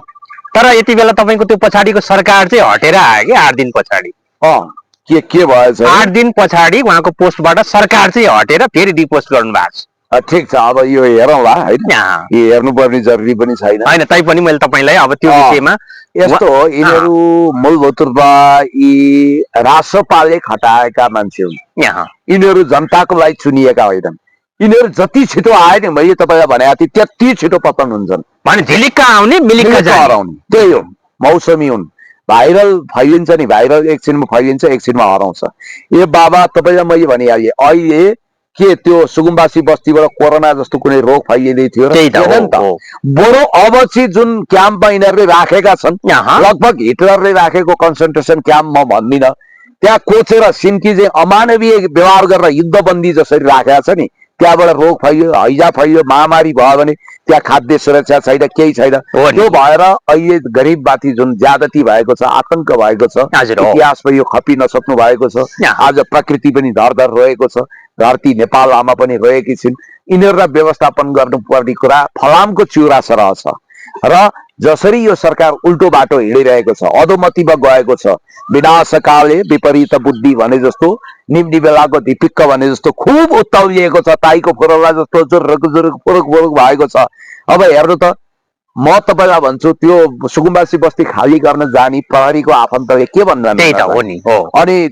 तर यति बेला तपाईँको त्यो पछाडिको सरकार चाहिँ हटेर आयो कि 8 दिन पछाडि। के भएछ 8 दिन पछाडि उहाँको पोस्टबाट सरकार चाहिँ हटेर फेरि रिपोस्ट गर्नु भएको छ। ठिक छ, अब यो हेरौँला होइन, यो हेर्नुपर्ने जरुरी पनि छैन होइन। तैपनि मैले तपाईँलाई अब त्यो विषयमा यस्तो हो, यिनीहरू मूलभूत रूपमा यी राष्ट्रपालले खटाएका मान्छे हुन्। यिनीहरू जनताको लागि चुनिएका होइनन्। यिनीहरू जति छिटो आए नि मैले तपाईँलाई भनेको थिएँ त्यति छिटो पतन हुन्छन्। भने झिलिक्क आउने मिलिक्क हराउने त्यही हो, मौसमी हुन्। भाइरल फैलिन्छ नि, भाइरल एकछिनमा फैलिन्छ एकछिनमा हराउँछ। ए बाबा तपाईँलाई मैले भनिहालेँ अहिले के त्यो सुकुम्बासी बस्तीबाट कोरोना जस्तो कुनै रोग फैलिँदै थियो र बरु अब चाहिँ जुन क्याम्पमा यिनीहरूले राखेका छन् लगभग हिटलरले राखेको कन्सन्ट्रेसन क्याम्प म भन्दिनँ, त्यहाँ कोचेर सिन्की चाहिँ अमानवीय व्यवहार गरेर युद्धबन्दी जसरी राखेका छ नि, त्यहाँबाट रोग फैलियो, हैजा फैलियो, महामारी भयो भने त्यहाँ खाद्य सुरक्षा छैन, केही छैन। त्यो भएर अहिले गरिबमाथि जुन ज्यादती भएको छ, आतंक भएको छ, इतिहासमा यो खपि नसक्नु भएको छ। आज प्रकृति पनि धरधर रोएको छ, धरती नेपाल आमा पनि रोएकी छिन्। यिनीहरूलाई व्यवस्थापन गर्नुपर्ने कुरा फलामको चिउरा सरह छ र जसरी यो सरकार उल्टो बाटो हिँडिरहेको छ, अधोमतिमा गएको छ, विनाशकाले विपरीत बुद्धि भने जस्तो, निम्ति बेलाको धिपिक्क भने जस्तो खुब उत्ताउलिएको छ, ताईको फुरौला जस्तो जुरुक भएको छ। अब हेर्नु त, म तपाईँलाई भन्छु त्यो सुकुम्बासी बस्ती खाली गर्न जाने प्रहरीको आफन्तले के भन्छन् अनि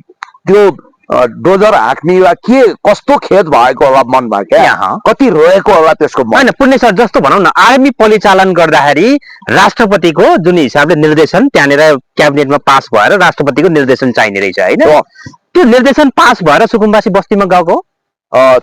त्यो डोजर हाँक्नेलाई के कस्तो खेद भएको होला मनमा, क्या कति रोएको होला त्यसको मन। होइन पुण्य सर, जस्तो भनौँ न आर्मी परिचालन गर्दाखेरि राष्ट्रपतिको जुन हिसाबले निर्देशन त्यहाँनिर क्याबिनेटमा पास भएर राष्ट्रपतिको निर्देशन चाहिने रहेछ होइन। त्यो निर्देशन पास भएर सुकुम्बासी बस्तीमा गएको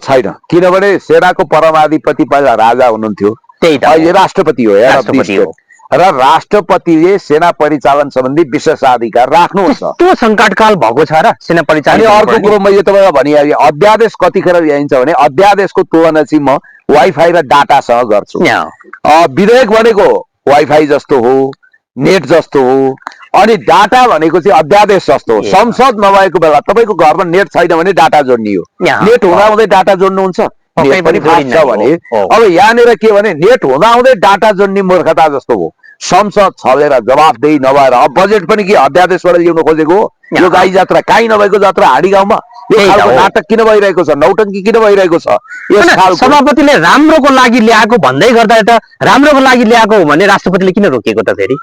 छैन, किनभने सेनाको परमाधिपति पहिला राजा हुनुहुन्थ्यो, त्यही त अहिले राष्ट्रपति हो र राष्ट्रपतिले सेना परिचालन सम्बन्धी विशेषाधिकार राख्नुहुन्छ। त्यो सङ्कटकाल भएको छ र सेना परिचालन। अर्को कुरो मैले तपाईँलाई भनिहालेँ, अध्यादेश कतिखेर ल्याइन्छ भने अध्यादेशको तुलना चाहिँ म वाइफाई र डाटासँग गर्छु। विधेयक भनेको वाइफाई जस्तो हो, नेट जस्तो हो, अनि डाटा भनेको चाहिँ अध्यादेश जस्तो हो। संसद नभएको बेला तपाईँको घरमा नेट छैन भने डाटा जोड्ने हो, नेट हुँदाहुँदै डाटा जोड्नुहुन्छ भने। अब यहाँनिर के भने नेट हुँदाहुँदै डाटा जोड्ने मूर्खता जस्तो हो। संसद छलेर जवाफदेही नभएर अब बजेट पनि के अध्यादेशबाट ल्याउनु खोजेको हो? यो गाई जात्रा काहीँ नभएको जात्रा हाँडी गाउँमा यो खालको नाटक किन भइरहेको छ, नौटङ्की किन भइरहेको छ? सभापतिले राम्रोको लागि ल्याएको भन्दै गर्दा त राम्रोको लागि ल्याएको हो भने राष्ट्रपतिले किन रोकेको त फेरि?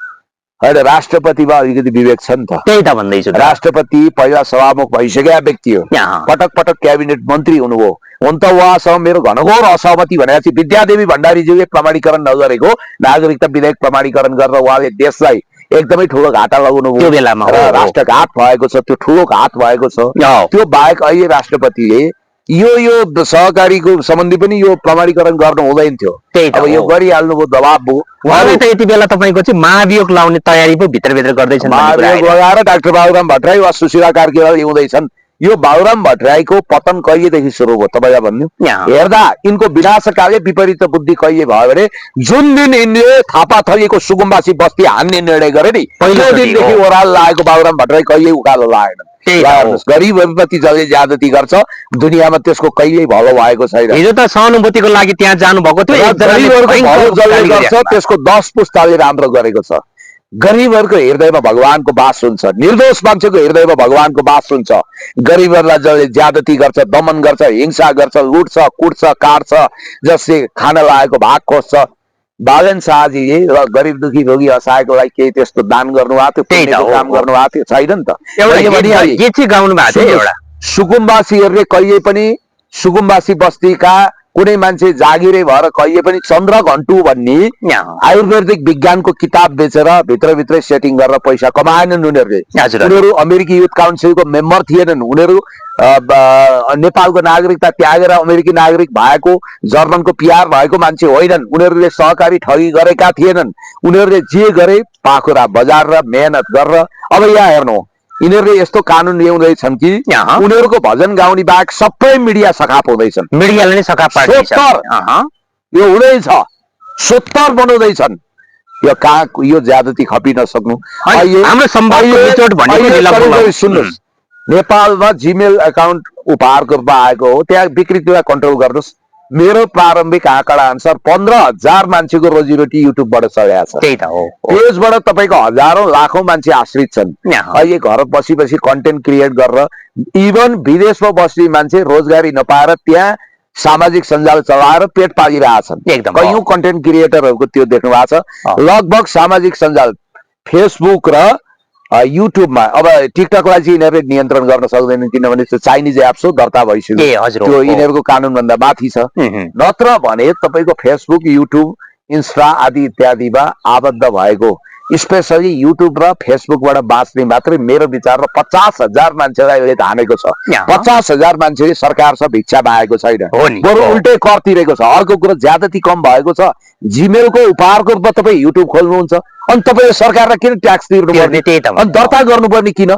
होइन, राष्ट्रपतिमा अलिकति विवेक छ नि त। त्यही त भन्दैछु, राष्ट्रपति पहिला सभामुख भइसकेका व्यक्ति हो, पटक पटक क्याबिनेट मन्त्री हुनुभयो। हुन त उहाँसँग मेरो घनघोर असहमति भनेपछि विद्यादेवी भण्डारीज्यूले प्रमाणीकरण नगरेको नागरिकता विधेयक प्रमाणीकरण गरेर उहाँले देशलाई एकदमै ठुलो घाटा लगाउनु त्यो बेलामा राष्ट्रघात भएको छ, त्यो ठुलो घात भएको छ। त्यो बाहेक अहिले राष्ट्रपतिले यो सहकारीको सम्बन्धी पनि यो प्रमाणीकरण गर्नु हुँदैन थियो, अब यो गरिहाल्नुभयो, दबाब भयो। उहाँले त यति बेला तपाईँको चाहिँ महाभियोग लाउने तयारी पो भित्रभित्र गर्दैछन्। महाभियोग लगाएर डाक्टर बाबुराम भट्टराई वा सुशीला कार्कीलाई ल्याउँदैछन्। यो बाबुराम भट्टराईको पतन कहिलेदेखि सुरु भयो तपाईँलाई भन्नु? हेर्दा यिनको विनाशकाले विपरीत बुद्धि कहिले भयो भने जुन दिन यिनले थापा थलिएको सुकुम्बासी बस्ती हान्ने निर्णय गरे नि, पहिलो दिनदेखि ओह्रालो लागेको बाबुराम भट्टराई कहिले उकालो लागेन। गरिबहरूप्रति जसले ज्यादती गर्छ दुनियाँमा त्यसको कहिल्यै भलो भएको छैन। हिजो त सहानुभूतिको लागि त्यहाँ जानुभएको थियो, त्यसको 10 पुस्ताले राम्रो गरेको छ। गरिबहरूको हृदयमा भगवानको बास हुन्छ, निर्दोष मान्छेको हृदयमा भगवानको बास हुन्छ। गरिबहरूलाई जसले ज्यादती गर्छ, दमन गर्छ, हिंसा गर्छ, लुट्छ, कुट्छ, काट्छ, जसले खान लागेको भाग खोज्छ, बालन शाहजीले र गरिब दुखी रोगी असहायको लागि केही त्यस्तो दान गर्नुभएको थियो, काम गर्नुभएको थियो? छैन नि त। सुकुम्बासीहरूले कहिले पनि सुकुम्बासी बस्तीका कुनै मान्छे जागिरे भएर कहिले पनि चन्द्रघण्टु भन्ने आयुर्वेदिक विज्ञानको किताब बेचेर भित्रभित्रै सेटिङ गरेर पैसा कमाएनन् उनीहरूले। उनीहरू अमेरिकी युथ काउन्सिलको मेम्बर थिएनन्। उनीहरू नेपालको नागरिकता त्यागेर अमेरिकी नागरिक भएको, जर्मनको पिआर भएको मान्छे होइनन्। उनीहरूले सहकारी ठगी गरेका थिएनन्। उनीहरूले जे गरे पाखुरा बजार र मेहनत गरेर अब यहाँ हेर्नु यिनीहरूले यस्तो कानुन ल्याउँदैछन् कि उनीहरूको भजन गाउने बाहेक सबै मिडिया सखाप हुँदैछन्। मिडियाले नै सखाप पार्दैछ। यो हुँदैछ, सोत्तर बनाउँदैछन्। यो कहाँ यो ज्यादती खपि नसक्नु। हाम्रो सम्भाव्य निचोड भनेको सुन्नुहोस्, नेपालमा जीमेल एकाउन्ट उपहारको रूपमा आएको हो, त्यहाँ विकृतिलाई कन्ट्रोल गर्नुहोस्। मेरो प्रारम्भिक आँकडा अनुसार 15,000 मान्छेको रोजीरोटी युट्युबबाट चलेको छ। त्यही त हो। पेजबाट तपाईँको हजारौं लाखौं मान्छे आश्रित छन्। अहिले घर बसी बसी कन्टेन्ट क्रिएट गरेर इभन विदेशमा बस्ने मान्छे रोजगारी नपाएर त्यहाँ सामाजिक सञ्जाल चलाएर पेट पालिरहेछन्। कयौं कन्टेन्ट क्रिएटरहरूको त्यो देख्नु भएको छ। लगभग सामाजिक सञ्जाल फेसबुक र युट्युबमा, अब टिकटकलाई चाहिँ यिनीहरूले नियन्त्रण गर्न सक्दैनन् किनभने त्यो चाइनिज एप्स हो, दर्ता भइसक्यो, त्यो यिनीहरूको कानुनभन्दा माथि छ। नत्र भने तपाईँको फेसबुक, युट्युब, इन्स्टा आदि इत्यादिमा आबद्ध भएको, स्पेसली युट्युब र फेसबुकबाट बाँच्ने मात्रै मेरो विचारमा 50,000 मान्छेलाई अहिले धानेको छ। 50,000 मान्छेले सरकारसँग भिक्षा मागेको छैन, बरु उल्टै कर तिरेको छ। अर्को कुरो ज्यादती कम भएको छ। जीमेलको उपहारको रूपमा तपाईँ युट्युब खोल्नुहुन्छ अनि तपाईँले सरकारलाई किन ट्याक्स तिर्नुपर्ने अनि दर्ता गर्नुपर्ने किन हो?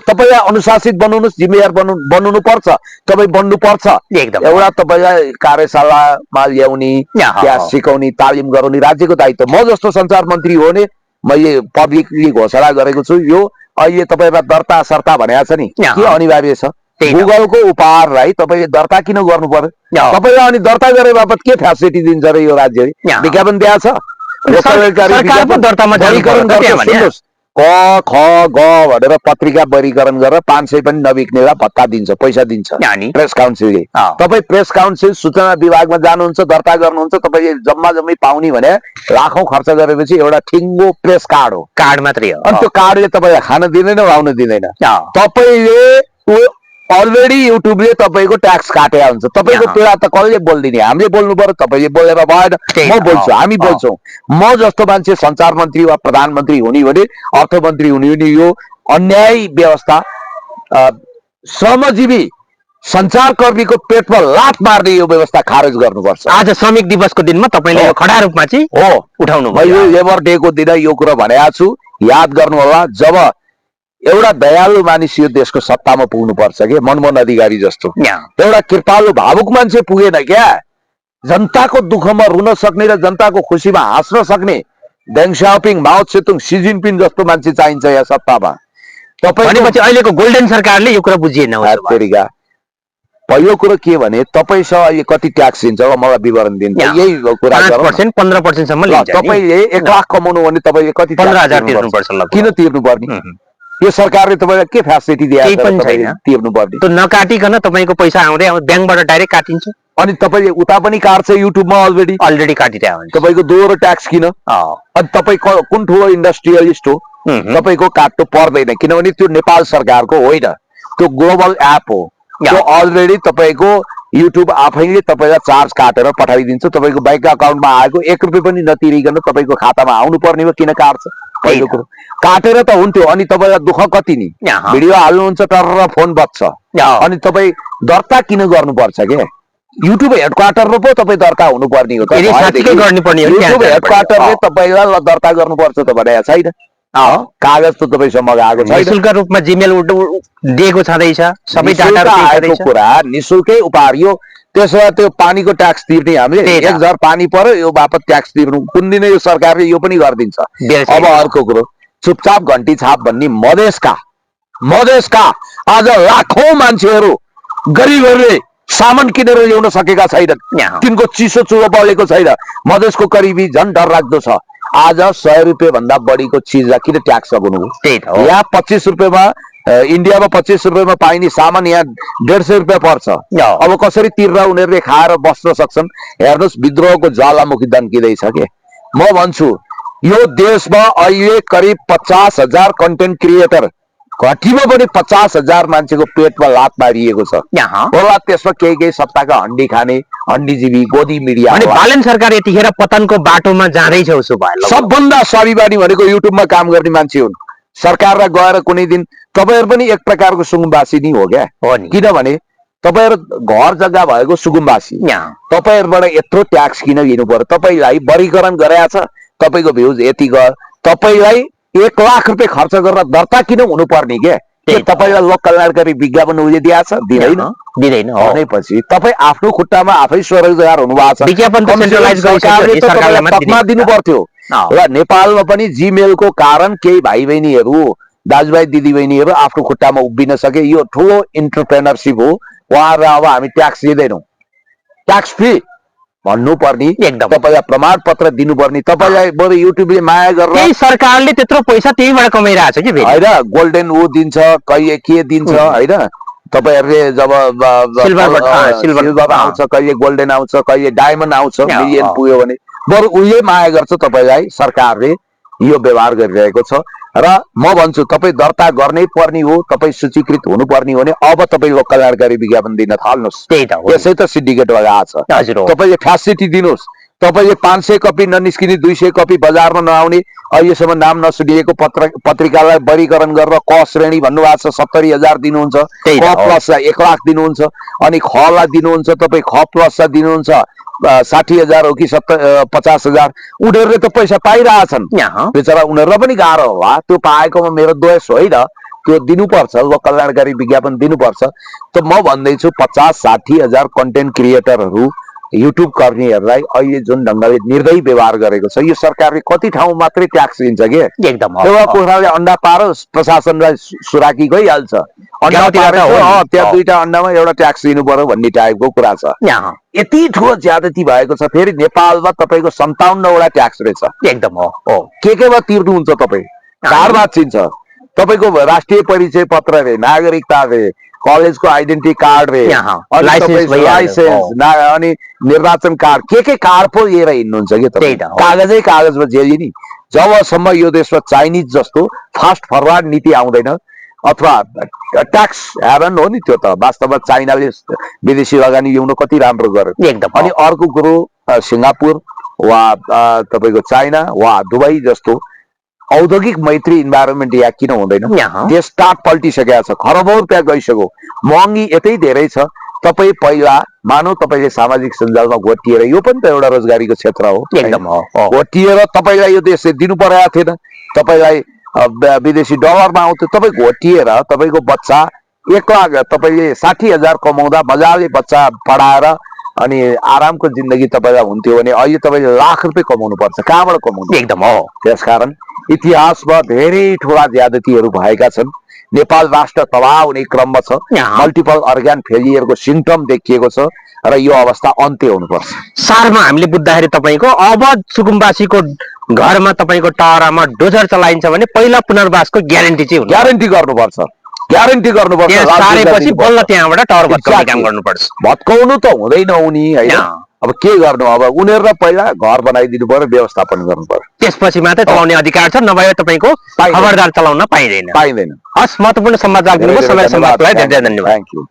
तपाईँलाई अनुशासित बनाउनुहोस्, जिम्मेवार बनाउनु पर्छ, तपाईँ बन्नु पर्छ। एउटा तपाईँलाई कार्यशालामा ल्याउने, त्यहाँ सिकाउने, तालिम गराउने राज्यको दायित्व। म जस्तो सञ्चार मन्त्री हो भने मैले पब्लिकली घोषणा गरेको छु, यो अहिले तपाईँलाई दर्ता सर्ता भनेको छ नि, के अनिवार्य छ? गुगलको उपहारलाई तपाईँले दर्ता किन गर्नु पर्यो? तपाईँलाई अनि दर्ता गरे बापत के फेसिलिटी दिन्छ र यो राज्यले? विज्ञापन दिएको छ, क ख ग भनेर पत्रिका वर्गीकरण गरेर 500 पनि नबिक्नेलाई भत्ता दिन्छ, पैसा दिन्छ प्रेस काउन्सिलले। तपाईँ प्रेस काउन्सिल सूचना विभागमा जानुहुन्छ, दर्ता गर्नुहुन्छ, तपाईँले जम्मा जम्मी पाउने भने लाखौं खर्च गरेपछि एउटा ठिङ्गो प्रेस कार्ड हो, कार्ड मात्रै हो। अनि त्यो कार्डले तपाईँलाई खान दिँदैन, आउन दिँदैन। तपाईँले अलरेडी युट्युबले तपाईँको ट्याक्स काटेको हुन्छ। तपाईँको कुरा त कसले बोल्दिने? हामीले बोल्नु पर्यो, तपाईँले बोलेर भएन। म बोल्छु, हामी बोल्छौँ। म जस्तो मान्छे सञ्चार मन्त्री वा प्रधानमन्त्री हुने भने, अर्थमन्त्री हुने भने यो अन्याय व्यवस्था, श्रमजीवी सञ्चारकर्मीको पेटमा लात मार्ने यो व्यवस्था खारेज गर्नुपर्छ। आज श्रमिक दिवसको दिनमा तपाईँले खडा रूपमा चाहिँ हो उठाउनु भयो। यो लेबर डेको दिन यो कुरा भनेको छु, याद गर्नु होला। जब एउटा दयालु मानिस यो देशको सत्तामा पुग्नु पर्छ के, मनमोहन अधिकारी जस्तो एउटा कृपालु भावुक मान्छे पुगेन क्या। जनताको दुःखमा रुन सक्ने र जनताको खुसीमा हाँस्न सक्ने देङ सियाओपिङ, माओ त्से-तुङ, सी जिनपिङ जस्तो मान्छे चाहिन्छ यहाँ सत्तामा। भनेपछि अहिलेको गोल्डन सरकारले यो कुरा बुझिएन। पहिलो कुरो के भने तपाईँसँग अहिले कति ट्याक्स दिन्छ मलाई विवरण दिन्छ, यही कुरा 5%, 15% लिन्छ। तपाईँले 1 लाख कमाउनु भने तपाईँले कति 15,000 तिर्नुपर्छ। किन तिर्नुपर्ने? यो सरकारले तपाईँलाई के फेसिलिटी दिएको तिर्नु पर्ने? त्यो नकाटिकन तपाईँको पैसा आउँदै ब्याङ्कबाट डाइरेक्ट काटिन्छ। अनि तपाईँले उता पनि काट्छ, युट्युबमा अलरेडी काटिरहेको हुन्छ। तपाईँको दोहोरो ट्याक्स किन? अनि तपाईँ कुन ठुलो इन्डस्ट्रियलिस्ट हो, तपाईँको काट्नु पर्दैन किनभने त्यो नेपाल सरकारको होइन, त्यो ग्लोबल एप हो। त्यो अलरेडी तपाईँको युट्युब आफैले तपाईँलाई चार्ज काटेर पठाइदिन्छ। तपाईँको बैंक अकाउन्टमा आएको 1 रुपियाँ पनि नतिरिकन तपाईँको खातामा आउनु पर्ने हो, किन काट्छ? पहिलो कुरो काटेर त हुन्थ्यो। अनि तपाईँलाई दुःख कति नि, भिडियो हाल्नुहुन्छ तर फोन बज्छ, अनि तपाईँ दर्ता किन गर्नुपर्छ के? युट्युब हेडक्वार्टरमा पो तपाईँ दर्ता हुनुपर्ने हो। युट्युब हेडक्वार्टरले तपाईँलाई दर्ता गर्नुपर्छ त भनेको छैन। कागज त तपाईँसँग मगाएको छैन। निशुल्क रूपमा जिमेल दिएको छँदैछ, सबै डाटा कुरा निशुल्कै उपहार। यो त्यसो भए त्यो पानीको ट्याक्स तिर्ने हामीले 1,000 पानी पर्यो, यो बापत ट्याक्स तिर्नु कुन दिन यो सरकारले यो पनि गरिदिन्छ। अब अर्को कुरो, चुपचाप घन्टी छाप भन्ने मधेसका आज लाखौं मान्छेहरू गरिबहरूले सामान किनेर ल्याउन सकेका छैनन्, तिनको चिसो चुलो बलेको छैन। मधेसको गरिबी झन् डरलाग्दो छ। आज 100 रुपियाँ भन्दा बढीको चिजलाई किन ट्याक्स लगाउनु? यहाँ 25 रुपियाँमा, इन्डियामा 25 रुपियाँमा पाइने सामान यहाँ 150 रुपियाँ पर्छ। अब कसरी तिरेर उनीहरूले खाएर बस्न सक्छन्? हेर्नुहोस्, विद्रोहको ज्वालामुखी दन्किँदैछ के। म भन्छु यो देशमा अहिले करिब 50,000 कन्टेन्ट क्रिएटर घटीमा पनि 50,000 मान्छेको पेटमा लात मारिएको छ यहाँ होला। त्यसमा केही सत्ताका हड्डी खाने हड्डीजीवी गोदी मिडिया अनि बालन सरकार यतिखेर पतनको बाटोमा जाँदैछ उसो भयो। सबभन्दा स्वाभिमानी भनेको युट्युबमा काम गर्ने मान्छे हुन्। सरकारलाई गएर कुनै दिन तपाईहरु पनि एक प्रकारको सुकुम्बासी नै हो क्या, किनभने तपाईहरु घर जग्गा भएको सुकुम्बासी, तपाईहरुबाट यत्रो ट्याक्स किन लिनु पर्यो? तपाईलाई वर्गीकरण गराएको छ, तपाईको भ्युज यति गर, तपाईलाई 1 लाख रुपैयाँ खर्च गरेर दर्ता किन हुनु पर्ने के? तपाईलाई लोक कल्याणकारी विज्ञापन उले दिएको छ? दिँदैन भनेपछि तपाई आफ्नो खुट्टामा आफै स्वरोजगार हुनुभएको छ। विज्ञापन सेन्ट्रलाइज सरकारले तकमा दिनु पर्थ्यो। र नेपालमा पनि जीमेलको कारण केही भाइ बहिनीहरू दाजुभाइ दिदीबहिनीहरू आफ्नो खुट्टामा उभिन सके। यो ठुलो इन्टरप्रेनरशिप हो। उहाँहरु अब हामी ट्याक्स दिँदैनौँ, ट्याक्स फ्री भन्नुपर्ने, तपाईलाई प्रमाण पत्र दिनुपर्ने, तपाईलाई बरु युट्युबले माया गरेर सरकारले त्यत्रो पैसा त्यहीबाट कमाइरहेछ कि हैन, गोल्डन वो दिन्छ, कहिले के दिन्छ हैन। तपाईहरुले जब सिल्भर आउँछ, कहिले गोल्डन आउँछ, कहिले डायमन्ड आउँछ, मिलियन पुग्यो भने बरु उहिले माया गर्छ तपाईलाई। सरकारले यो व्यवहार गरिरहेको छ र म भन्छु तपाई दर्ता गर्नै पर्ने हो, तपाई सूचीकृत हुनुपर्ने हो भने अब तपाई लोक कल्याणकारी विज्ञापन दिन थाल्नुस्। यसै त सिन्डिकेट भएको छ। तपाईले फ्यासिलिटी दिनुस्। तपाईले 500 कपी ननिस्किने 200 कपी बजारमा नआउने अहिलेसम्म नाम नसुनिएको पत्रिकालाई वर्गीकरण गरेर क श्रेणी भन्नुभएको छ 70,000 दिनुहुन्छ, क प्लस 1 लाख दिनुहुन्छ, अनि ख लाई दिनुहुन्छ, तपाई ख प्लस दिनुहुन्छ 60,000 हो कि 50,000। उनीहरूले त पैसा पाइरहेछन्, बेचारा उनीहरूलाई पनि गाह्रो होला। त्यो पाएकोमा मेरो दोष होइन, त्यो दिनुपर्छ, लोक कल्याणकारी विज्ञापन दिनुपर्छ। त म भन्दैछु 50-60,000 कन्टेन्ट क्रिएटरहरू युट्युब कर्मीहरूलाई अहिले जुन ढङ्गले निर्दयी व्यवहार गरेको छ, यो सरकारले कति ठाउँ मात्रै ट्याक्स दिन्छ के? एकदम एउटा कुखुराले अन्डा पारोस्, प्रशासनलाई सुराकी गइहाल्छ। अन्डा त्यहाँ 2टा अन्डामा एउटा ट्याक्स दिनु पर्यो भन्ने टाइपको कुरा छ। यति ठुलो ज्यादती भएको छ। फेरि नेपालमा तपाईको 57 वटा ट्याक्स रहेछ। एकदम हो। केमा तिर्नुहुन्छ तपाई? कारबार चिन्छ तपाईको राष्ट्रिय परिचय पत्र रे, नागरिकता रे, कलेजको आइडेन्टिटी कार्ड रे, लाइसेन्स अनि निर्वाचन कार्ड, के कार्ड पो लिएर हिँड्नुहुन्छ कि तपाई? कागजै कागजमा जेली नि। जबसम्म यो देशमा चाइनिज जस्तो फास्ट फरवार्ड नीति आउँदैन अथवा ट्याक्स हेभन हो नि, त्यो त वास्तवमा चाइनाले विदेशी लगानी ल्याउन कति राम्रो गर्यो। अनि अर्को कुरो सिङ्गापुर वा तपाईको चाइना वा दुबई जस्तो औद्योगिक मैत्री इन्भाइरोमेन्ट यहाँ किन हुँदैन? देश टाट पल्टिसकेको छ, खरबौँ रुपियाँ गइसक्यो, महँगी यतै धेरै छ। तपाई पहिला मानौ तपाईले सामाजिक सञ्जालमा घोटिएर, यो पनि त एउटा रोजगारीको क्षेत्र हो, घोटिएर तपाईलाई यो देशले दिनु परेको थिएन, तपाईलाई विदेशी डलरमा आउँथ्यो, तपाई घोटिएर तपाईको बच्चा 1 लाख तपाईले 60,000 कमाउँदा मजाले बच्चा पढाएर अनि आरामको जिन्दगी तपाईलाई हुन्थ्यो भने अहिले तपाईले लाख रुपियाँ कमाउनु पर्छ। कहाँबाट कमाउनु? एकदम हो। त्यसकारण इतिहासमा धेरै ठुला ज्यादतीहरू भएका छन्। नेपाल राष्ट्र तबाह हुने क्रममा छ। मल्टिपल अर्गान फेलियरको सिम्पटम देखिएको छ र यो अवस्था अन्त्य हुनुपर्छ। सारमा हामीले बुझ्दाखेरि तपाईको अब सुकुम्बासीको घरमा तपाईको टहरामा डोजर चलाइन्छ भने पहिला पुनर्वासको ग्यारेन्टी चाहिँ हुन्छ। ग्यारेन्टी गर्नुपर्छ, ग्यारेन्टी गर्नुपर्छ। सारेपछि बल्ल त्यहाँबाट टहर भत्काउने काम गर्नुपर्छ। भत्काउनु त हुँदैन उनी हैन, अब के गर्नु? अब उनीहरूलाई पहिला घर बनाइदिनु पर्यो, व्यवस्थापन गर्नु पर्यो, त्यसपछि मात्रै चलाउने अधिकार छ, नभए तपाईको खबरदार चलाउन पाइँदैन। पाइँदैन। हस्, महत्त्वपूर्ण समाचार दिनुभयो। समय संवादको लागि धेरै धेरै धन्यवाद। Thank you.